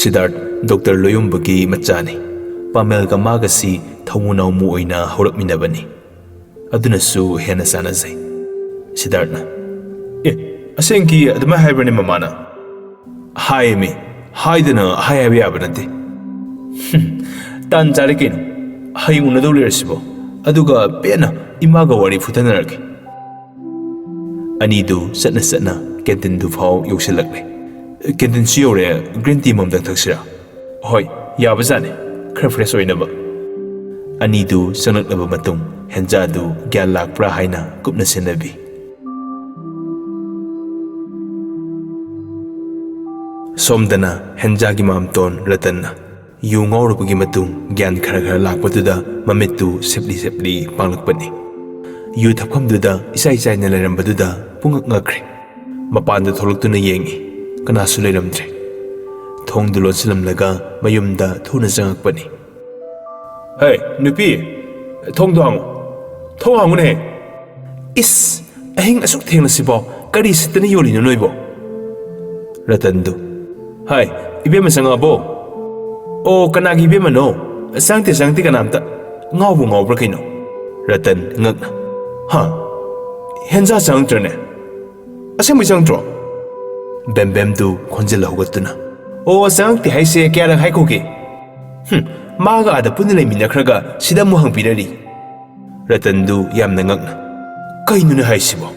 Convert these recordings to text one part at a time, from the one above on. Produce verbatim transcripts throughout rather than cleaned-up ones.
ꯁꯤꯗꯥꯔꯠ doctor ꯂꯣꯌꯨꯝꯕꯒꯤ ꯃꯆꯥꯅꯤ꯫ ꯄꯥꯃꯦꯜꯒ ꯃꯥꯒꯁꯤ ꯊꯧꯃꯨ ꯅꯥꯎꯃꯨ ꯑꯣꯏꯅ ꯍꯧꯔꯛꯃꯤꯟꯅꯕꯅꯤ꯫ ꯑꯗꯨꯅꯁꯨ ꯍꯦꯟꯅ ꯆꯥꯟꯅꯖꯩ꯫ ꯁꯤꯗꯥꯔꯠꯅ, "ꯑꯦ, ꯑꯁꯦꯡꯀꯤ ꯑꯗꯨꯃꯥꯏꯅ ꯍꯥꯏꯕ꯭ꯔꯅꯦ ꯃꯃꯥꯅ?" "ꯍꯥꯏꯌꯦꯃꯤ, ꯍꯥꯏꯗꯅ ꯍꯥꯏ ꯍꯥꯏꯕ ꯌꯥꯕ ꯅꯠꯇꯦ꯫" "ꯍꯨꯝ, ꯇꯥꯟ ꯆꯥꯔꯦ ꯀꯩꯅꯣ, ꯍꯌꯦꯡ ꯎꯅꯗꯧ ꯂꯩꯔꯁꯤꯕꯣ, ꯑꯗꯨꯒ ꯄꯦꯟꯅ ꯏꯃꯥꯒ ꯋꯥꯔꯤ ꯐꯨꯊꯅꯔꯒꯦ꯫" ꯑꯅꯤꯗꯨ ꯆꯠꯅ ꯆꯠꯅ ꯀꯦꯟꯇꯤꯟꯗꯨ ꯐꯥꯎ ꯌꯧꯁꯤꯜꯂꯛꯂꯦ꯫ "ꯀꯦꯟꯇꯤꯟꯁꯨ ꯌꯧꯔꯦ, ꯒ꯭ꯔꯤꯟ ꯇꯤ ꯑꯃꯃꯝꯇꯪ ꯊꯛꯁꯤꯔꯥ?" "ꯍꯣꯏ, ꯌꯥꯕꯖꯥꯠꯅꯤ, ꯈꯔ ꯐ꯭ꯔꯦꯁ ꯑꯣꯏꯅꯕ꯫" ꯑꯅꯤꯗꯨ ꯆꯪꯂꯛꯂꯕ ꯃꯇꯨꯡ ꯍꯦꯟꯖꯥꯗꯨ ꯒ꯭ꯌꯥꯟ ꯂꯥꯛꯄ꯭ꯔꯥ ꯍꯥꯏꯅ ꯀꯨꯞꯅ ꯁꯦꯟꯅꯕꯤ꯫ ꯁꯣꯝꯗꯅ ꯍꯦꯟꯖꯥꯒꯤ ꯃꯥꯝꯇꯣꯟ ꯔꯇꯟꯅ ꯌꯨ ꯉꯥꯎꯔꯨꯕꯒꯤ ꯃꯇꯨꯡ ꯒ꯭ꯌꯥꯟ ꯈꯔ ꯈꯔ ꯂꯥꯛꯄꯗꯨꯗ ꯃꯃꯤꯠꯇꯨ ꯁꯦꯞꯂꯤ ꯁꯦꯞꯂꯤ ꯄꯥꯡꯂꯛꯄꯅꯤ꯫ ꯌꯨ ꯊꯛꯐꯝꯗꯨꯗ ꯏꯆꯥꯏ ꯆꯥꯏꯅ ꯂꯩꯔꯝꯕꯗꯨꯗ ꯄꯨꯡꯉꯛ ꯉꯛꯈ꯭ꯔꯦ꯫ ꯃꯄꯥꯟꯗ ꯊꯣꯛꯂꯛꯇꯨꯅ ꯌꯦꯡꯉꯤ, ꯀꯅꯥꯁꯨ ꯂꯩꯔꯝꯗ꯭ꯔꯦ꯫ ꯊꯣꯡꯗꯨ ꯂꯣꯟꯁꯤꯜꯂꯝꯂꯒ ꯃꯌꯨꯝꯗ ꯊꯨꯅ ꯆꯪꯉꯛꯄꯅꯤ꯫ "ꯍꯦ, ꯅꯨꯄꯤ, ꯊꯣꯡꯗꯣ ꯍꯥꯡꯉꯨ, ꯊꯣꯡ ꯍꯥꯡꯉꯨꯅꯦ꯫" "ꯏꯁ, ꯑꯍꯤꯡ ꯑꯁꯨꯛ ꯊꯦꯡꯂꯁꯤꯕꯣ ꯀꯔꯤ ꯁꯤꯠꯇꯅ ꯌꯣꯜꯂꯤꯅꯣ ꯅꯣꯏꯕꯣ?" ꯔꯇꯟꯗꯨ, "ꯍꯥꯏ, ꯏꯕꯦꯝꯃ ꯆꯪꯉꯛꯑꯕꯣ?" "ꯑꯣ, ꯀꯅꯥꯒꯤ ꯏꯕꯦꯝꯃꯅꯣ? ꯆꯪꯉꯛꯇꯦ, ꯆꯪꯉꯛꯇꯦ ꯀꯅꯥꯝꯇ꯫ ꯉꯥꯎꯕꯨ ꯉꯥꯎꯕ꯭ꯔꯥ ꯀꯩꯅꯣ?" ꯔꯇꯟ, ꯉꯛꯅ, "ꯍꯥ? ꯍꯦꯟꯖꯥ ꯆꯪꯉꯛꯇ꯭ꯔꯅꯦ? ꯑꯁꯦꯡꯕꯩ ꯆꯪꯉꯛꯇ꯭ꯔꯣ?" ꯕꯦꯝꯕꯦꯝꯗꯨ ꯈꯣꯟꯖꯦꯜ ꯍꯧꯒꯠꯇꯨꯅ, "ꯑꯣ, ꯆꯪꯉꯛꯇꯦ ꯍꯥꯏꯁꯦ ꯀꯌꯥꯔꯛ ꯍꯥꯏꯈꯣꯒꯦ? ꯍꯨꯝ, ꯃꯥꯒ ꯑꯥꯗ ꯄꯨꯟꯅ ꯂꯩꯃꯤꯟꯅꯈ꯭ꯔꯒ ꯁꯤꯗ ꯑꯃꯨꯛ ꯍꯪꯕꯤꯔꯔꯤ?" ꯔꯇꯟꯗꯨ ꯌꯥꯝꯅ ꯉꯛꯅ, "ꯀꯩꯅꯣꯅꯦ ꯍꯥꯏꯁꯤꯕꯣ?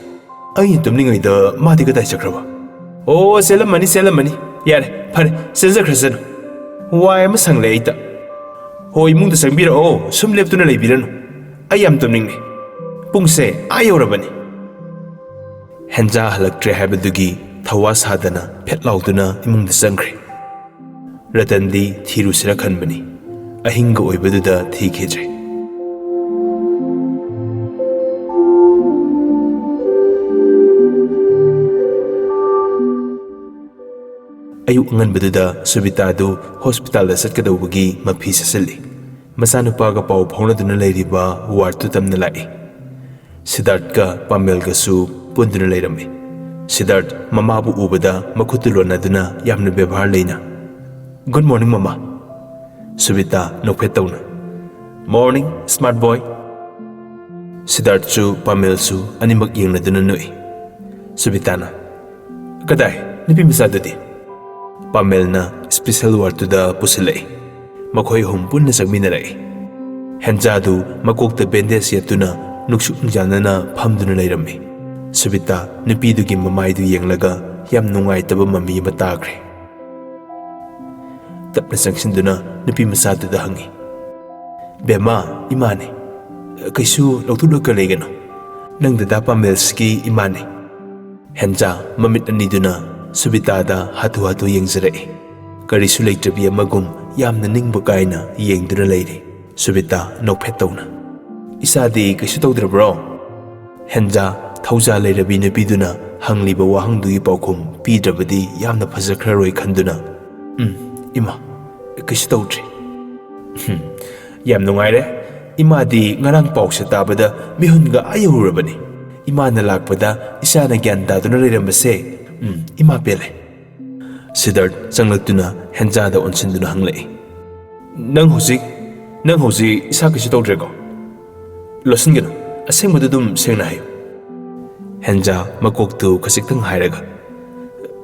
ꯑꯩꯅ ꯇꯨꯝꯂꯤꯉꯩꯗ ꯃꯥꯗꯤ ꯀꯗꯥꯏ ꯆꯠꯈ꯭ꯔꯕ? ꯑꯣ, ꯆꯦꯜꯂꯝꯃꯅꯤ, ꯆꯦꯜꯂꯝꯃꯅꯤ꯫ ꯌꯥꯔꯦ, ꯐꯔꯦ, ꯆꯦꯟꯖꯈ꯭ꯔꯁꯅꯨ꯫ ꯋꯥꯏ ꯑꯃ ꯁꯪꯂꯦ ꯑꯩꯇ꯫ ꯍꯣꯏ, ꯏꯃꯨꯡꯗ ꯆꯪꯕꯤꯔꯛꯑꯣ, ꯁꯨꯝ ꯂꯦꯞꯇꯨꯅ ꯂꯩꯕꯤꯔꯅꯨ꯫ ꯑꯩ ꯌꯥꯝ ꯇꯨꯝꯅꯤꯡꯉꯦ꯫ ꯄꯨꯡꯁꯦ ꯑꯥ ꯌꯧꯔꯕꯅꯤ꯫" ꯍꯦꯟꯖꯥ ꯍꯜꯂꯛꯇ꯭ꯔꯦ ꯍꯥꯏꯕꯗꯨꯒꯤ ꯊꯧꯋꯥ ꯁꯥꯗꯅ ꯐꯦꯠ ꯂꯥꯎꯗꯨꯅ ꯏꯃꯨꯡꯗ ꯆꯪꯈ꯭ꯔꯦ꯫ ꯔꯇꯟꯗꯤ ꯊꯤꯔꯨꯁꯤꯔ ꯈꯟꯕꯅꯤ꯫ ꯑꯍꯤꯡꯒ ꯑꯣꯏꯕꯗꯨꯗ ꯊꯤꯈꯤꯗ꯭ꯔꯦ꯫ ꯑꯌꯨꯛ ꯑꯉꯟꯕꯗꯨꯗ ꯁꯨꯕꯤꯇꯥꯗꯨ ꯍꯣꯁꯄꯤꯇꯥꯜꯗ ꯆꯠꯀꯗꯧꯕꯒꯤ ꯃꯐꯤ ꯆꯠꯁꯤꯜꯂꯤ꯫ ꯃꯆꯥꯅꯨꯄꯥꯒ ꯄꯥꯎ ꯐꯥꯎꯅꯗꯨꯅ ꯂꯩꯔꯤꯕ ꯋꯥꯔꯗꯇꯨ ꯇꯝꯅ ꯂꯥꯛꯏ꯫ ꯁꯤꯗꯥꯔꯠꯀ ꯄꯥꯃꯦꯜꯒꯁꯨ ꯄꯨꯟꯗꯨꯅ ꯂꯩꯔꯝꯃꯤ꯫ ꯁꯤꯗꯥꯔꯠ ꯃꯃꯥꯕꯨ ꯎꯕꯗ ꯃꯈꯨꯠꯇꯨ ꯂꯣꯟꯅꯗꯨꯅ ꯌꯥꯝꯅ ꯕꯦꯕꯥꯔ ꯂꯩꯅ, "Good morning, ꯃꯃꯥ," ꯁꯨꯕꯤꯇꯥ ꯅꯣꯛꯐꯦꯠ ꯇꯧꯅ꯫ "Morning, smart boy." ꯁꯤꯗꯥꯔꯠꯁꯨ ꯄꯥꯃꯦꯜꯁꯨ ꯑꯅꯤꯃꯛ ꯌꯦꯡꯅꯗꯨꯅ ꯅꯣꯛꯏ꯫ ꯁꯨꯕꯤꯇꯥꯅ, "ꯀꯗꯥꯏ, ꯅꯨꯄꯤ ꯃꯆꯥꯗꯨꯗꯤ?" ꯄꯥꯃꯦꯜꯅ ꯁ꯭ꯄꯤꯁꯦꯜ ꯋꯥꯔꯗꯇꯨꯗ ꯄꯨꯁꯤꯜꯂꯛꯏ꯫ ꯃꯈꯣꯏ ꯑꯍꯨꯝ ꯄꯨꯟꯅ ꯆꯪꯃꯤꯟꯅꯔꯛꯏ꯫ ꯍꯦꯟꯖꯥꯗꯨ ꯃꯀꯣꯛꯇ ꯕꯦꯟꯗꯦꯖ ꯌꯦꯠꯇꯨꯅ ꯅꯨꯛꯁꯨꯛ ꯅꯨꯡꯖꯥꯅꯅ ꯐꯝꯗꯨꯅ ꯂꯩꯔꯝꯃꯤ꯫ ꯁꯨꯕꯤꯇꯥ ꯅꯨꯄꯤꯗꯨꯒꯤ ꯃꯃꯥꯏꯗꯨ ꯌꯦꯡꯂꯒ ꯌꯥꯝ ꯅꯨꯡꯉꯥꯏꯇꯕ ꯃꯃꯤ ꯑꯃ ꯇꯥꯈ꯭ꯔꯦ꯫ ꯇꯞꯅ ꯆꯪꯁꯤꯟꯗꯨꯅ ꯅꯨꯄꯤ ꯃꯆꯥꯗꯨꯗ ꯍꯪꯉꯤ, "ꯕꯦꯝꯃ, ꯏꯃꯥꯅꯦ꯫ ꯀꯩꯁꯨ ꯂꯧꯊꯣꯛꯂꯒ ꯂꯩꯒꯅꯨ꯫ ꯅꯪ ꯗꯗꯥ ꯄꯥꯃꯦꯜꯁꯀꯤ ꯏꯃꯥꯅꯦ꯫" ꯍꯦꯟꯖꯥ ꯃꯃꯤꯠ ꯑꯅꯤꯗꯨꯅ ꯁꯨꯕꯤꯇꯥꯗ ꯍꯥꯊꯨ ꯍꯥꯊꯨ ꯌꯦꯡꯖꯔꯛꯏ꯫ ꯀꯔꯤꯁꯨ ꯂꯩꯇ꯭ꯔꯕꯤ ꯑꯃꯒꯨꯝ ꯌꯥꯝꯅ ꯅꯤꯡꯕ ꯀꯥꯏꯅ ꯌꯦꯡꯗꯨꯅ ꯂꯩꯔꯤ꯫ ꯁꯨꯕꯤꯇꯥ ꯅꯣꯛꯐꯦꯠ ꯇꯧꯅ, "ꯏꯆꯥꯗꯤ ꯀꯩꯁꯨ ꯇꯧꯗ꯭ꯔꯕ꯭ꯔꯣ?" ꯍꯦꯟꯖꯥ ꯊꯧꯖꯥꯜ ꯂꯩꯔꯕꯤ ꯅꯨꯄꯤꯗꯨꯅ ꯍꯪꯂꯤꯕ ꯋꯥꯍꯪꯗꯨꯒꯤ ꯄꯥꯎꯈꯨꯝ ꯄꯤꯗ꯭ꯔꯕꯗꯤ ꯌꯥꯝꯅ ꯐꯖꯈ꯭ꯔꯔꯣꯏ ꯈꯟꯗꯨꯅ, "ꯎꯝ, ꯏꯃꯥ, ꯀꯩꯁꯨ ꯇꯧꯗ꯭ꯔꯤ꯫" "ꯍꯨꯝ, ꯌꯥꯝ ꯅꯨꯡꯉꯥꯏꯔꯦ꯫ ꯏꯃꯥꯗꯤ ꯉꯔꯥꯡ ꯄꯥꯎꯁꯦ ꯇꯥꯕꯗ ꯃꯤꯍꯨꯟꯒ ꯑꯥ ꯌꯧꯔꯨꯔꯕꯅꯤ꯫ ꯏꯃꯥꯅ ꯂꯥꯛꯄꯗ ꯏꯆꯥꯅ ꯒ꯭ꯌꯥꯟ ꯇꯥꯗꯨꯅ ꯂꯩꯔꯝꯕꯁꯦ, ꯎꯝ, ꯏꯃꯥ ꯄꯦꯜꯂꯦ꯫" ꯁꯤꯗꯥꯔꯠ ꯆꯪꯂꯛꯇꯨꯅ ꯍꯦꯟꯖꯥꯗ ꯑꯣꯟꯁꯤꯟꯗꯨꯅ ꯍꯪꯂꯛꯏ, "ꯅꯪ ꯍꯧꯖꯤꯛ, ꯅꯪ ꯍꯧꯖꯤꯛ ꯏꯁꯥ ꯀꯩꯁꯨ ꯇꯧꯗ꯭ꯔꯦꯀꯣ? ꯂꯣꯠꯁꯤꯟꯒꯅꯨ, ꯑꯁꯦꯡꯕꯗꯨ ꯑꯗꯨꯝ ꯁꯦꯡꯅ ꯍꯥꯏꯌꯨ꯫" ꯍꯦꯟꯖꯥ ꯃꯀꯣꯛꯇꯨ ꯈꯖꯤꯛꯇꯪ ꯍꯥꯏꯔꯒ,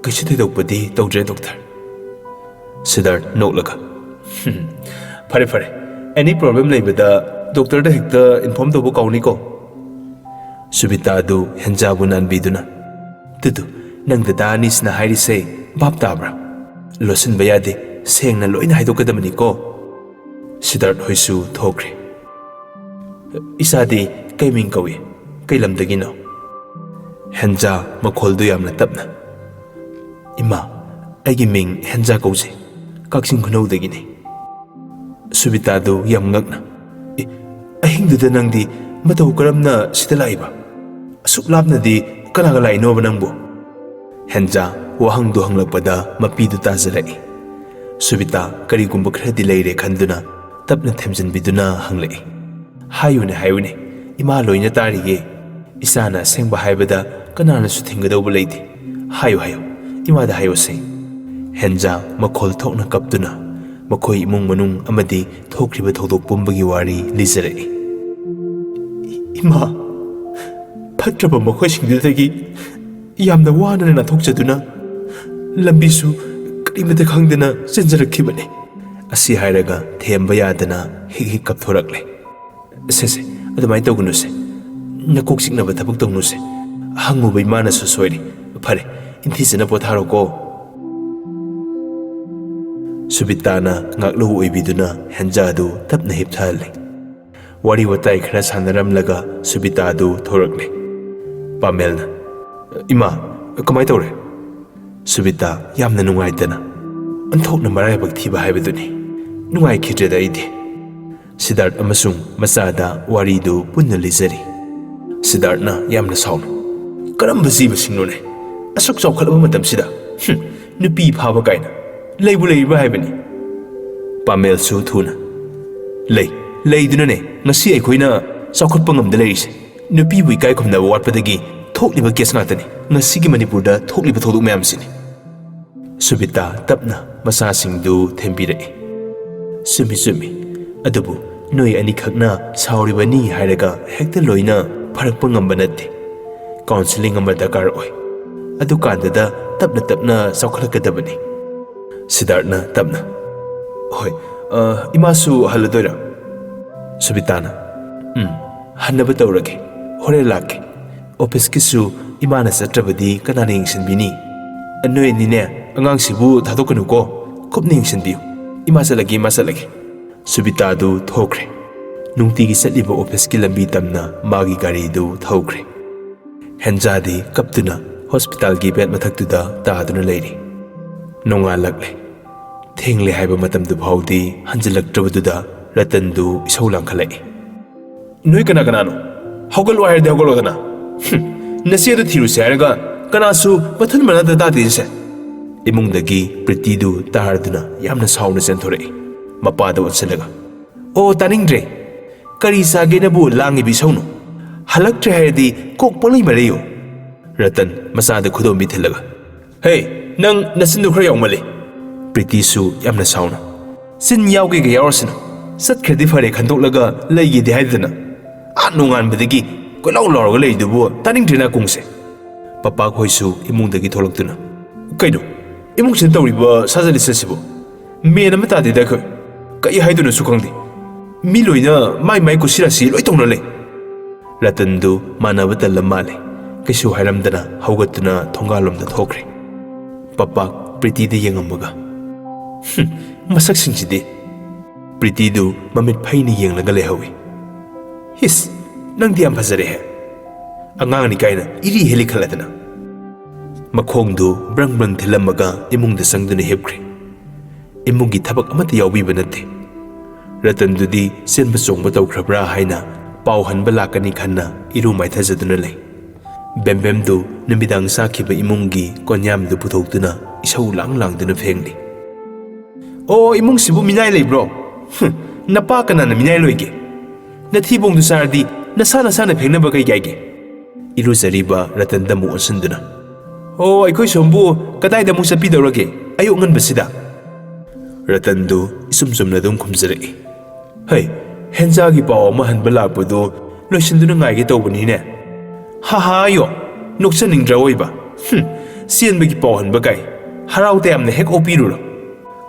"ꯀꯩꯁꯨ ꯊꯣꯏꯗꯣꯛꯄꯗꯤ ꯇꯧꯗ꯭ꯔꯦ, ꯗꯣꯛꯇꯔ꯫" ꯁꯤꯗꯥꯔꯠ ꯅꯣꯛꯂꯒ, "ꯍꯨꯝ, ꯐꯔꯦ, ꯐꯔꯦ꯫ ꯑꯦꯅꯤ ꯄ꯭ꯔꯣꯕ꯭ꯂꯦꯝ ꯂꯩꯕꯗ ꯗꯣꯛꯇꯔꯗ ꯍꯦꯛꯇ ꯏꯟꯐꯣꯔꯝ ꯇꯧꯕ ꯀꯥꯎꯅꯤꯀꯣ꯫" ꯁꯨꯕꯤꯇꯥꯗꯨ ꯍꯦꯟꯖꯥꯕꯨ ꯅꯥꯟꯕꯤꯗꯨꯅ, "ꯇꯨꯗꯨ, ꯅꯪ ꯗꯗꯥ ꯑꯅꯤꯁꯤꯅ ꯍꯥꯏꯔꯤꯁꯦ ꯚꯥꯞ ꯇꯥꯕ꯭ꯔꯥ? ꯂꯣꯠꯁꯤꯟꯕ ꯌꯥꯗꯦ, ꯁꯦꯡꯅ ꯂꯣꯏꯅ ꯍꯥꯏꯗꯣꯛꯀꯗꯕꯅꯤꯀꯣ꯫" ꯁꯤꯗꯥꯔꯠ ꯍꯣꯏꯁꯨ ꯊꯣꯛꯈ꯭ꯔꯦ꯫ "ꯏꯆꯥꯗꯤ ꯀꯩ ꯃꯤꯡ ꯀꯧꯏ? ꯀꯩ ꯂꯝꯗꯒꯤꯅꯣ?" ꯍꯦꯟꯖꯥ ꯃꯈꯣꯜꯗꯨ ꯌꯥꯝꯅ ꯇꯞꯅ, "ꯏꯃꯥ, ꯑꯩꯒꯤ ꯃꯤꯡ ꯍꯦꯟꯖꯥ ꯀꯧꯖꯩ, ꯀꯛꯆꯤꯡ ꯈꯨꯅꯧꯗꯒꯤꯅꯤ꯫" ꯁꯨꯕꯤꯇꯥꯗꯨ ꯌꯥꯝ ꯉꯛꯅ, "ꯑꯦ, ꯑꯍꯤꯡꯗꯨꯗ ꯅꯪꯗꯤ ꯃꯇꯧ ꯀꯔꯝꯅ ꯁꯤꯗ ꯂꯥꯛꯏꯕ? ꯑꯁꯨꯛ ꯂꯥꯞꯅꯗꯤ ꯀꯅꯥꯒ ꯂꯥꯛꯏꯅꯣꯕ ꯅꯪꯕꯨ?" ꯍꯦꯟꯖꯥ ꯋꯥꯍꯪꯗꯨ ꯍꯪꯂꯛꯄꯗ ꯃꯄꯤꯗꯨ ꯇꯥꯖꯔꯛꯏ꯫ ꯁꯨꯕꯤꯇꯥ ꯀꯔꯤꯒꯨꯝꯕ ꯈꯔꯗꯤ ꯂꯩꯔꯦ ꯈꯟꯗꯨꯅ ꯇꯞꯅ ꯊꯦꯝꯖꯤꯟꯕꯤꯗꯨꯅ ꯍꯪꯂꯛꯏ, "ꯍꯥꯏꯌꯨꯅꯦ, ꯍꯥꯏꯌꯨꯅꯦ, ꯏꯃꯥ ꯂꯣꯏꯅ ꯇꯥꯔꯤꯌꯦ꯫ ꯏꯆꯥꯅ ꯑꯁꯦꯡꯕ ꯍꯥꯏꯕꯗ ꯀꯅꯥꯅꯁꯨ ꯊꯤꯡꯒꯗꯧꯕ ꯂꯩꯇꯦ꯫ ꯍꯥꯏꯌꯨ, ꯍꯥꯏꯌꯨ, ꯏꯃꯥꯗ ꯍꯥꯏꯌꯨꯁꯦ꯫" ꯍꯦꯟꯖꯥ ꯃꯈꯣꯜ ꯊꯣꯛꯅ ꯀꯞꯇꯨꯅ ꯃꯈꯣꯏ ꯏꯃꯨꯡ ꯃꯅꯨꯡ ꯑꯃꯗꯤ ꯊꯣꯛꯈ꯭ꯔꯤꯕ ꯊꯧꯗꯣꯛ ꯄꯨꯝꯕꯒꯤ ꯋꯥꯔꯤ ꯂꯤꯖꯔꯛꯏ꯫ "ꯏꯃꯥ, ꯐꯠꯇ꯭ꯔꯕ ꯃꯈꯣꯏꯁꯤꯡꯗꯨꯗꯒꯤ ꯌꯥꯝꯅ ꯋꯥꯅ ꯅꯥꯟꯊꯣꯛꯆꯗꯨꯅ ꯂꯝꯕꯤꯁꯨ ꯀꯔꯤꯃꯇ ꯈꯪꯗꯅ ꯆꯦꯟꯖꯔꯛꯈꯤꯕꯅꯤ"꯫ ꯑꯁꯤ ꯍꯥꯏꯔꯒ ꯊꯦꯝꯕ ꯌꯥꯗꯅ ꯍꯤꯛ ꯍꯤꯛ ꯀꯞꯊꯣꯔꯛꯂꯦ꯫ "ꯁꯦ ꯁꯦ, ꯑꯗꯨꯃꯥꯏꯅ ꯇꯧꯒꯅꯨꯁꯦ꯫ ꯅꯀꯣꯛ ꯆꯤꯛꯅꯕ ꯊꯕꯛ ꯇꯧꯅꯨꯁꯦ꯫ ꯍꯪꯉꯨꯕ ꯏꯃꯥꯅꯁꯨ ꯁꯣꯏꯔꯦ꯫ ꯐꯔꯦ, ꯏꯟꯊꯤꯖꯅ ꯄꯣꯊꯥꯔꯣꯀꯣ"꯫ ꯁꯨꯕꯤꯇꯥꯅ ꯉꯥꯛꯂꯧ ꯑꯣꯏꯕꯤꯗꯨꯅ ꯍꯦꯟꯖꯥꯗꯨ ꯇꯞꯅ ꯍꯤꯞꯊꯍꯜꯂꯤ꯫ ꯋꯥꯔꯤ ꯋꯥꯇꯥꯏ ꯈꯔ ꯁꯥꯟꯅꯔꯝꯂꯒ ꯁꯨꯕꯤꯇꯥꯗꯨ ꯊꯣꯔꯛꯂꯦ꯫ ꯄꯥꯃꯦꯜꯅ, "ꯏꯃꯥ, ꯀꯃꯥꯏ ꯇꯧꯔꯦ?" ꯁꯨꯕꯤꯇꯥ ꯌꯥꯝꯅ ꯅꯨꯡꯉꯥꯏꯇꯅ, "ꯑꯣꯟꯊꯣꯛꯅ ꯃꯔꯥꯏꯕꯛ ꯊꯤꯕ ꯍꯥꯏꯕꯗꯨꯅꯤ꯫ ꯅꯨꯡꯉꯥꯏꯈꯤꯗ꯭ꯔꯦꯗ ꯑꯩꯗꯤ"꯫ ꯁꯤꯗꯥꯔꯠ ꯑꯃꯁꯨꯡ ꯃꯆꯥꯗ ꯋꯥꯔꯤꯗꯨ ꯄꯨꯟꯅ ꯂꯤꯖꯔꯤ꯫ ꯁꯤꯗꯥꯔꯠꯅ ꯌꯥꯝꯅ ꯁꯥꯎꯅ, "ꯀꯔꯝꯕ ꯖꯤꯕꯁꯤꯡꯅꯣꯅꯦ? ꯑꯁꯨꯛ ꯆꯥꯎꯈꯠꯂꯕ ꯃꯇꯝꯁꯤꯗ, ꯍꯨꯝ, ꯅꯨꯄꯤ ꯐꯥꯕ ꯀꯥꯏꯅ ꯂꯩꯕꯨ ꯂꯩꯔꯤꯕ꯭ꯔꯥ ꯍꯥꯏꯕꯅꯤ"꯫ ꯄꯥꯃꯦꯜꯁꯨ ꯊꯨꯅ, "ꯂꯩ, ꯂꯩꯗꯨꯅꯅꯦ ꯉꯁꯤ ꯑꯩꯈꯣꯏꯅ ꯆꯥꯎꯈꯠꯄ ꯉꯝꯗ ꯂꯩꯔꯤꯁꯦ꯫ ꯅꯨꯄꯤꯕꯨ ꯏꯀꯥꯏ ꯈꯨꯝꯅꯕ ꯋꯥꯠꯄꯗꯒꯤ ꯊꯣꯛꯂꯤꯕ ꯀꯦꯁ ꯉꯥꯛꯇꯅꯤ ꯉꯁꯤꯒꯤ ꯃꯅꯤꯄꯨꯔꯗ ꯊꯣꯛꯂꯤꯕ ꯊꯧꯗꯣꯛ ꯃꯌꯥꯝꯁꯤꯅꯤ"꯫ ꯁꯨꯕꯤꯇꯥ ꯇꯞꯅ ꯃꯆꯥꯁꯤꯡꯗꯨ ꯊꯦꯝꯕꯤꯔꯛꯏ꯫ "ꯆꯨꯝꯃꯤ, ꯆꯨꯝꯃꯤ꯫ ꯑꯗꯨꯕꯨ ꯅꯣꯏ ꯑꯅꯤꯈꯛꯅ ꯁꯥꯎꯔꯤꯕꯅꯤ ꯍꯥꯏꯔꯒ ꯍꯦꯛꯇ ꯂꯣꯏꯅ ꯐꯔꯛꯄ ꯉꯝꯕ ꯅꯠꯇꯦ꯫ ꯀꯥꯎꯟꯁꯤꯂꯤꯡ ꯑꯃ ꯗꯔꯀꯥꯔ ꯑꯣꯏ꯫ ꯑꯗꯨꯀꯥꯟꯗꯗ ꯇꯞꯅ ꯇꯞꯅ ꯆꯥꯎꯈꯠꯂꯛꯀꯗꯕꯅꯤ"꯫ ꯁꯤꯗꯥꯔꯠꯅ ꯇꯞꯅ, "ꯍꯣꯏ, ꯑ, ꯏꯃꯥꯁꯨ ꯍꯜꯂꯗꯣꯏꯔꯥ?" ꯁꯨꯕꯤꯇꯥꯅ, "ꯎꯝ, ꯍꯟꯅꯕ ꯇꯧꯔꯒꯦ꯫ ꯍꯣꯔꯦꯟ ꯂꯥꯛꯀꯦ꯫ ꯑꯣꯐꯤꯁꯀꯤꯁꯨ ꯏꯃꯥꯅ ꯆꯠꯇ꯭ꯔꯕꯗꯤ ꯀꯅꯥꯅ ꯌꯦꯡꯁꯤꯟꯕꯤꯅꯤ? ꯅꯣꯏ ꯑꯅꯤꯅꯦ, ꯑꯉꯥꯡꯁꯤꯕꯨ ꯊꯥꯗꯣꯛꯀꯅꯨꯀꯣ꯫ ꯀꯨꯞꯅ ꯌꯦꯡꯁꯤꯟꯕꯤꯌꯨ꯫ ꯏꯃꯥ ꯆꯠꯂꯒꯦ, ꯏꯃꯥ ꯆꯠꯂꯒꯦ"꯫ ꯁꯨꯕꯤꯇꯥꯗꯨ ꯊꯣꯛꯈ꯭ꯔꯦ꯫ ꯅꯨꯡꯇꯤꯒꯤ ꯆꯠꯂꯤꯕ ꯑꯣꯐꯤꯁꯀꯤ ꯂꯝꯕꯤ ꯇꯝꯅ ꯃꯥꯒꯤ ꯒꯥꯔꯤꯗꯨ ꯊꯧꯈ꯭ꯔꯦ꯫ ꯍꯦꯟꯖꯥꯗꯤ ꯀꯞꯇꯨꯅ ꯍꯣꯁꯄꯤꯇꯥꯜꯒꯤ ꯕꯦꯗ ꯃꯊꯛꯇꯨꯗ ꯇꯥꯗꯨꯅ ꯂꯩꯔꯤ꯫ ꯅꯣꯡꯉꯥꯜꯂꯛꯂꯦ꯫ ꯊꯦꯡꯂꯦ ꯍꯥꯏꯕ ꯃꯇꯝꯗꯨ ꯐꯥꯎꯗꯤ ꯍꯟꯖꯤꯜꯂꯛꯇ꯭ꯔꯕꯗꯨꯗ ꯔꯇꯟꯗꯨ ꯏꯁꯧ ꯂꯥꯡꯈꯠꯂꯛꯏ꯫ "ꯅꯣꯏ ꯀꯅꯥ ꯀꯅꯥꯅꯣ? ꯍꯧꯒꯠꯂꯣ ꯍꯥꯏꯔꯗꯤ ꯍꯧꯒꯠꯂꯣꯗꯅ꯫ ꯍꯨꯝ, ꯅꯆꯦꯗꯣ ꯊꯤꯔꯨꯁꯦ ꯍꯥꯏꯔꯒ ꯀꯅꯥꯁꯨ ꯃꯊꯨꯟ ꯃꯅꯥꯗ ꯇꯥꯗꯦꯁꯦ"꯫ ꯏꯃꯨꯡꯗꯒꯤ ꯄ꯭ꯔꯤꯇꯤꯗꯨ ꯇꯥꯔꯗꯨꯅ ꯌꯥꯝꯅ ꯁꯥꯎꯅ ꯆꯦꯟꯊꯣꯔꯛꯏ꯫ ꯃꯄꯥꯗ ꯑꯣꯟꯁꯤꯜꯂꯒ, "ꯑꯣ, ꯇꯥꯅꯤꯡꯗ꯭ꯔꯦ꯫ ꯀꯔꯤ ꯆꯥꯒꯦꯅꯕꯨ ꯂꯥꯡꯉꯤꯕ ꯏꯁꯧꯅꯣ? ꯍꯜꯂꯛꯇ꯭ꯔꯦ ꯍꯥꯏꯔꯗꯤ ꯀꯣꯛ ꯄꯪꯂꯩ ꯃꯔꯩꯌꯣ"꯫ ꯔꯇꯟ ꯃꯆꯥꯗ ꯈꯨꯗꯣꯝꯕꯤ ꯊꯤꯜꯂꯒ, "ꯍꯦ, "ꯅꯪ ꯅꯆꯤꯟꯗꯨ ꯈꯔ ꯌꯥꯎꯃꯜꯂꯤ!" ꯄ꯭ꯔꯤꯇꯤꯁꯨ ꯌꯥꯝꯅ ꯁꯥꯎꯅ, "ꯆꯤꯟ ꯌꯥꯎꯒꯦꯒ ꯌꯥꯎꯔꯁꯅꯨ, ꯆꯠꯈ꯭ꯔꯗꯤ ꯐꯔꯦ ꯈꯟꯗꯣꯛꯂꯒ ꯂꯩꯒꯦꯗꯤ ꯍꯥꯏꯗꯅ, ꯑꯥ ꯅꯣꯡꯉꯥꯟꯕꯗꯒꯤ ꯀꯣꯏꯂꯥꯎ ꯂꯥꯎꯔꯒ ꯂꯩꯔꯤꯗꯨꯕꯨ ꯇꯥꯅꯤꯡꯗ꯭ꯔꯦ ꯅꯥꯀꯣꯡꯁꯦ!" ꯄꯄꯥꯛ ꯍꯣꯏꯁꯨ ꯏꯃꯨꯡꯗꯒꯤ ꯊꯣꯛꯂꯛꯇꯨꯅ, "ꯀꯩꯅꯣ, ꯏꯃꯨꯡꯁꯤꯗ ꯇꯧꯔꯤꯕ ꯁꯥꯖꯠ ꯂꯤꯆꯠꯁꯤꯕꯨ? ꯃꯦꯟ ꯑꯃ ꯇꯥꯗꯦꯗ ꯑꯩꯈꯣꯏ꯫ ꯀꯩ ꯍꯥꯏꯗꯣꯏꯅꯣꯁꯨ ꯈꯪꯗꯦ꯫ ꯃꯤ ꯂꯣꯏꯅ ꯃꯥꯏ ꯃꯥꯏ ꯀꯨꯁꯤꯔꯥꯁꯤ ꯂꯣꯏ ꯇꯧꯅ ꯂꯩ꯫" ꯔꯇꯟꯗꯨ ꯃꯥꯟꯅꯕ ꯇꯜꯂ ꯃꯥꯜꯂꯦ꯫ ꯀꯩꯁꯨ ꯍꯥꯏꯔꯝꯗꯅ ꯍꯧꯒꯠꯇꯨꯅ ꯊꯣꯡꯒꯥꯜꯂꯣꯝꯗ ꯊꯣꯛꯈ꯭ꯔꯦ꯫ ꯄꯄꯥꯛ ꯄ꯭ꯔꯤꯇꯤꯗ ꯌꯦꯡꯉꯝꯃꯒ, "ꯍꯨꯝ, ꯃꯁꯛꯁꯤꯡꯁꯤꯗꯤ!" ꯄ꯭ꯔꯤꯇꯤꯗꯨ ꯃꯃꯤꯠ ꯐꯩꯅ ꯌꯦꯡꯂꯒ ꯂꯩꯍꯧꯏ꯫ "ꯍꯤꯁ, ꯅꯪꯗꯤ ꯌꯥꯝ ꯐꯖꯔꯦꯍꯦ꯫ ꯑꯉꯥꯡꯅꯤ ꯀꯥꯏꯅ ꯏꯔꯤ ꯍꯦꯜꯂꯤ ꯈꯜꯂꯗꯅ꯫" ꯃꯈꯣꯡꯗꯨ ꯕ꯭ꯔꯪ ꯕ꯭ꯔꯪ ꯊꯤꯜꯂꯝꯃꯒ ꯏꯃꯨꯡꯗ ꯆꯪꯗꯨꯅ ꯍꯤꯞꯈ꯭ꯔꯦ꯫ ꯏꯃꯨꯡꯒꯤ ꯊꯕꯛ ꯑꯃꯠꯇ ꯌꯥꯎꯕꯤꯕ ꯅꯠꯇꯦ꯫ ꯔꯇꯟꯗꯨꯗꯤ ꯆꯦꯟꯕ ꯆꯣꯡꯕ ꯇꯧꯈ꯭ꯔꯕ꯭ꯔꯥ ꯍꯥꯏꯅ ꯄꯥꯎ ꯍꯟꯕ ꯂꯥꯛꯀꯅꯤ ꯈꯟꯅ ꯏꯔꯨ ꯃꯥꯏꯊꯖꯗꯨꯅ ꯂꯩ꯫ ꯕꯦꯝꯕꯦꯝꯗꯨ ꯅꯨꯃꯤꯗꯥꯡ ꯆꯥꯈꯤꯕ ꯏꯃꯨꯡꯒꯤ ꯀꯣꯟꯌꯥꯝꯗꯨ ꯄꯨꯊꯣꯛꯇꯨꯅ ꯏꯁꯧ ꯂꯥꯡ ꯂꯥꯡꯗꯨꯅ ꯐꯦꯡꯂꯤ꯫ "ꯑꯣ, ꯏꯃꯨꯡꯁꯤꯕꯨ ꯃꯤꯅꯥꯏ ꯂꯩꯕ꯭ꯔꯣ? ꯍꯨꯝ, ꯅꯄꯥ ꯀꯅꯥꯅ ꯃꯤꯅꯥꯏ ꯂꯣꯏꯒꯦ? ꯅꯊꯤꯕꯣꯡꯗꯨ ꯆꯥꯔꯗꯤ ꯅꯁꯥ ꯅꯁꯥꯅ ꯐꯦꯡꯅꯕ ꯀꯩ ꯀꯥꯏꯒꯦ?" ꯏꯔꯨꯖꯔꯤꯕ ꯔꯇꯟꯗ ꯑꯃꯨꯛ ꯑꯣꯟꯁꯤꯟꯗꯨꯅ, "ꯑꯣ, ꯑꯩꯈꯣꯏ ꯁꯣꯝꯕꯨ ꯀꯗꯥꯏꯗ ꯑꯃꯨꯛ ꯆꯠꯄꯤꯗꯧꯔꯒꯦ ꯑꯌꯨꯛ ꯉꯟꯕꯁꯤꯗ?" ꯔꯇꯟꯗꯨ ꯏꯆꯨꯝ ꯆꯨꯝꯅ ꯑꯗꯨꯝ ꯈꯨꯝꯖꯔꯛꯏ꯫ "ꯍꯩ, ꯍꯦꯟꯖꯥꯒꯤ ꯄꯥꯎ ꯑꯃ ꯍꯟꯕ ꯂꯥꯛꯄꯗꯨ ꯂꯣꯏꯁꯤꯟꯗꯨꯅ ꯉꯥꯏꯒꯦ ꯇꯧꯕꯅꯤꯅꯦ꯫ ꯍꯥ ꯍꯥ ꯌꯣ, ꯅꯣꯛꯆꯅꯤꯡꯗ꯭ꯔꯥ ꯑꯣꯏꯕ? ꯍꯨꯝ, ꯆꯦꯟꯕꯒꯤ ꯄꯥꯎ ꯍꯟꯕ ꯀꯥꯏ, ꯍꯔꯥꯎ ꯇꯌꯥꯝꯅ ꯍꯦꯛ ꯑꯣꯛꯄꯤꯔꯨꯔꯣ꯫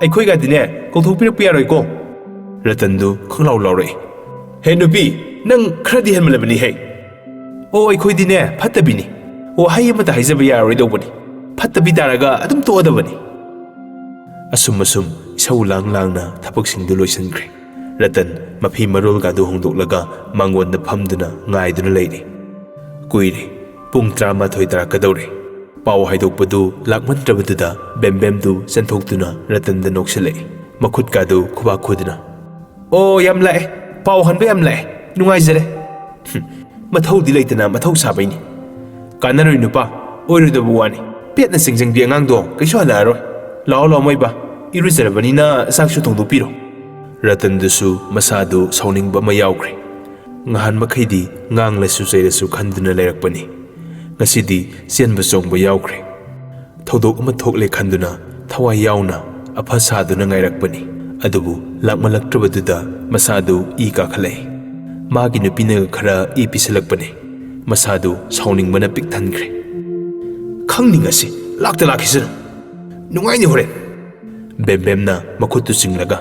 ꯑꯩꯈꯣꯏꯒꯗꯤꯅꯦ ꯀꯧꯊꯣꯛꯄꯤꯔꯛꯄ ꯌꯥꯔꯣꯏꯀꯣ꯫" ꯔꯇꯟꯗꯨ ꯈꯪꯂꯥꯎ ꯂꯥꯎꯔꯛꯏ꯫ "ꯍꯦ ꯅꯨꯄꯤ, ꯅꯪ ꯈꯔꯗꯤ ꯍꯦꯟꯃꯜꯂꯕꯅꯤ ꯍꯦ!" "ꯑꯣ, ꯑꯩꯈꯣꯏꯗꯤꯅꯦ ꯐꯠꯇꯕꯤꯅꯤ꯫ ꯋꯥꯍꯩ ꯑꯃꯇ ꯍꯥꯏꯖꯕ ꯌꯥꯔꯔꯣꯏꯗꯧꯕꯅꯤ꯫ ꯐꯠꯇꯕꯤ ꯇꯥꯔꯒ ꯑꯗꯨꯝ ꯇꯣꯛꯑꯗꯕꯅꯤ꯫" ꯑꯁꯨꯝ ꯑꯁꯨꯝ ꯏꯁꯧ ꯂꯥꯡ ꯂꯥꯡꯅ ꯊꯕꯛꯁꯤꯡꯗꯨ ꯂꯣꯏꯁꯤꯟꯈ꯭ꯔꯦ꯫ ꯔꯇꯟ ꯃꯐꯤ ꯃꯔꯣꯜꯒꯗꯨ ꯍꯣꯡꯗꯣꯛꯂꯒ ꯃꯥꯡꯒꯣꯟꯗ ꯐꯝꯗꯨꯅ ꯉꯥꯏꯗꯨꯅ ꯂꯩꯔꯦ꯫ ꯀꯨꯏꯔꯦ꯫ ꯄꯨꯡ ꯇꯔꯥꯃꯥꯊꯣꯏ ꯇꯥꯔꯛꯀꯗꯧꯔꯦ꯫ ꯄꯥꯎ ꯍꯥꯏꯗꯣꯛꯄꯗꯨ ꯂꯥꯛꯃꯟꯗ꯭ꯔꯕꯗꯨꯗ ꯕꯦꯝꯕꯦꯝꯗꯨ ꯆꯦꯟꯊꯣꯛꯇꯨꯅ ꯔꯇꯟꯗ ꯅꯣꯛꯁꯤꯜꯂꯛꯏ꯫ ꯃꯈꯨꯠꯀꯥꯗꯨ ꯈꯨꯕꯥꯛ ꯈꯨꯗꯨꯅ, "ꯑꯣ, ꯌꯥꯝ ꯂꯥꯛꯑꯦ꯫ ꯄꯥꯎ ꯍꯟꯕ ꯌꯥꯝ ꯂꯥꯛꯑꯦ꯫ ꯅꯨꯡꯉꯥꯏꯖꯔꯦ꯫ ꯍꯨꯝ, ꯃꯊꯧꯗꯤ ꯂꯩꯇꯅ ꯃꯊꯧ ꯁꯥꯕꯩꯅꯤ꯫ ꯀꯥꯟꯅꯔꯣꯏ ꯅꯨꯄꯥ, ꯑꯣꯏꯔꯣꯏꯗꯕ ꯋꯥꯅꯤ꯫ ꯄꯦꯠꯅ ꯆꯤꯡꯖꯪꯕꯤ ꯑꯉꯥꯡꯗꯣ ꯀꯩꯁꯨ ꯍꯜꯂꯛꯑꯔꯣꯏ꯫ ꯂꯥꯛꯑꯣ, ꯂꯥꯛꯑꯣ, ꯃꯣꯏꯕꯥ꯫ ꯏꯔꯨꯖꯔꯕꯅꯤꯅ ꯆꯥꯛꯁꯨ ꯊꯣꯡꯗꯣꯛꯄꯤꯔꯣ꯫" ꯔꯇꯟꯗꯨꯁꯨ ꯃꯁꯥꯗꯨ ꯁꯥꯎꯅꯤꯡꯕ ꯑꯃ ꯌꯥꯎꯈ꯭ꯔꯦ꯫ ꯉꯍꯥꯟ ꯃꯈꯩꯗꯤ ꯉꯥꯡꯂꯁꯨ ꯆꯩꯔꯁꯨ ꯈꯟꯗꯨꯅ ꯂꯩꯔꯛꯄꯅꯤ꯫ ꯉꯁꯤꯗꯤ ꯆꯦꯟꯕ ꯆꯣꯡꯕ ꯌꯥꯎꯈ꯭ꯔꯦ꯫ ꯊꯧꯗꯣꯛ ꯑꯃ ꯊꯣꯛꯂꯦ ꯈꯟꯗꯨꯅ ꯊꯋꯥꯏ ꯌꯥꯎꯅ ꯑꯐ ꯁꯥꯗꯨꯅ ꯉꯥꯏꯔꯛꯄꯅꯤ꯫ ꯑꯗꯨꯕꯨ ꯂꯥꯛꯃꯜꯂꯛꯇ꯭ꯔꯕꯗꯨꯗ ꯃꯁꯥꯗꯨ ꯏ ꯀꯥꯈꯠꯂꯛꯏ꯫ ꯃꯥꯒꯤ ꯅꯨꯄꯤꯅꯒ ꯈꯔ ꯏ ꯄꯤꯁꯜꯂꯛꯄꯅꯤ꯫ ꯃꯁꯥꯗꯨ ꯁꯥꯎꯅꯤꯡꯕꯅ ꯄꯤꯛ ꯊꯟꯈ꯭ꯔꯦ꯫ "ꯈꯪꯅꯤꯡꯉꯁꯤ, ꯂꯥꯛꯇ ꯂꯥꯛꯈꯤꯁꯅꯨ꯫ ꯅꯨꯡꯉꯥꯏꯅꯤ ꯍꯣꯔꯦꯟ꯫" ꯕꯦꯝꯕꯦꯝꯅ ꯃꯈꯨꯠꯇꯨ ꯆꯤꯡꯂꯒ,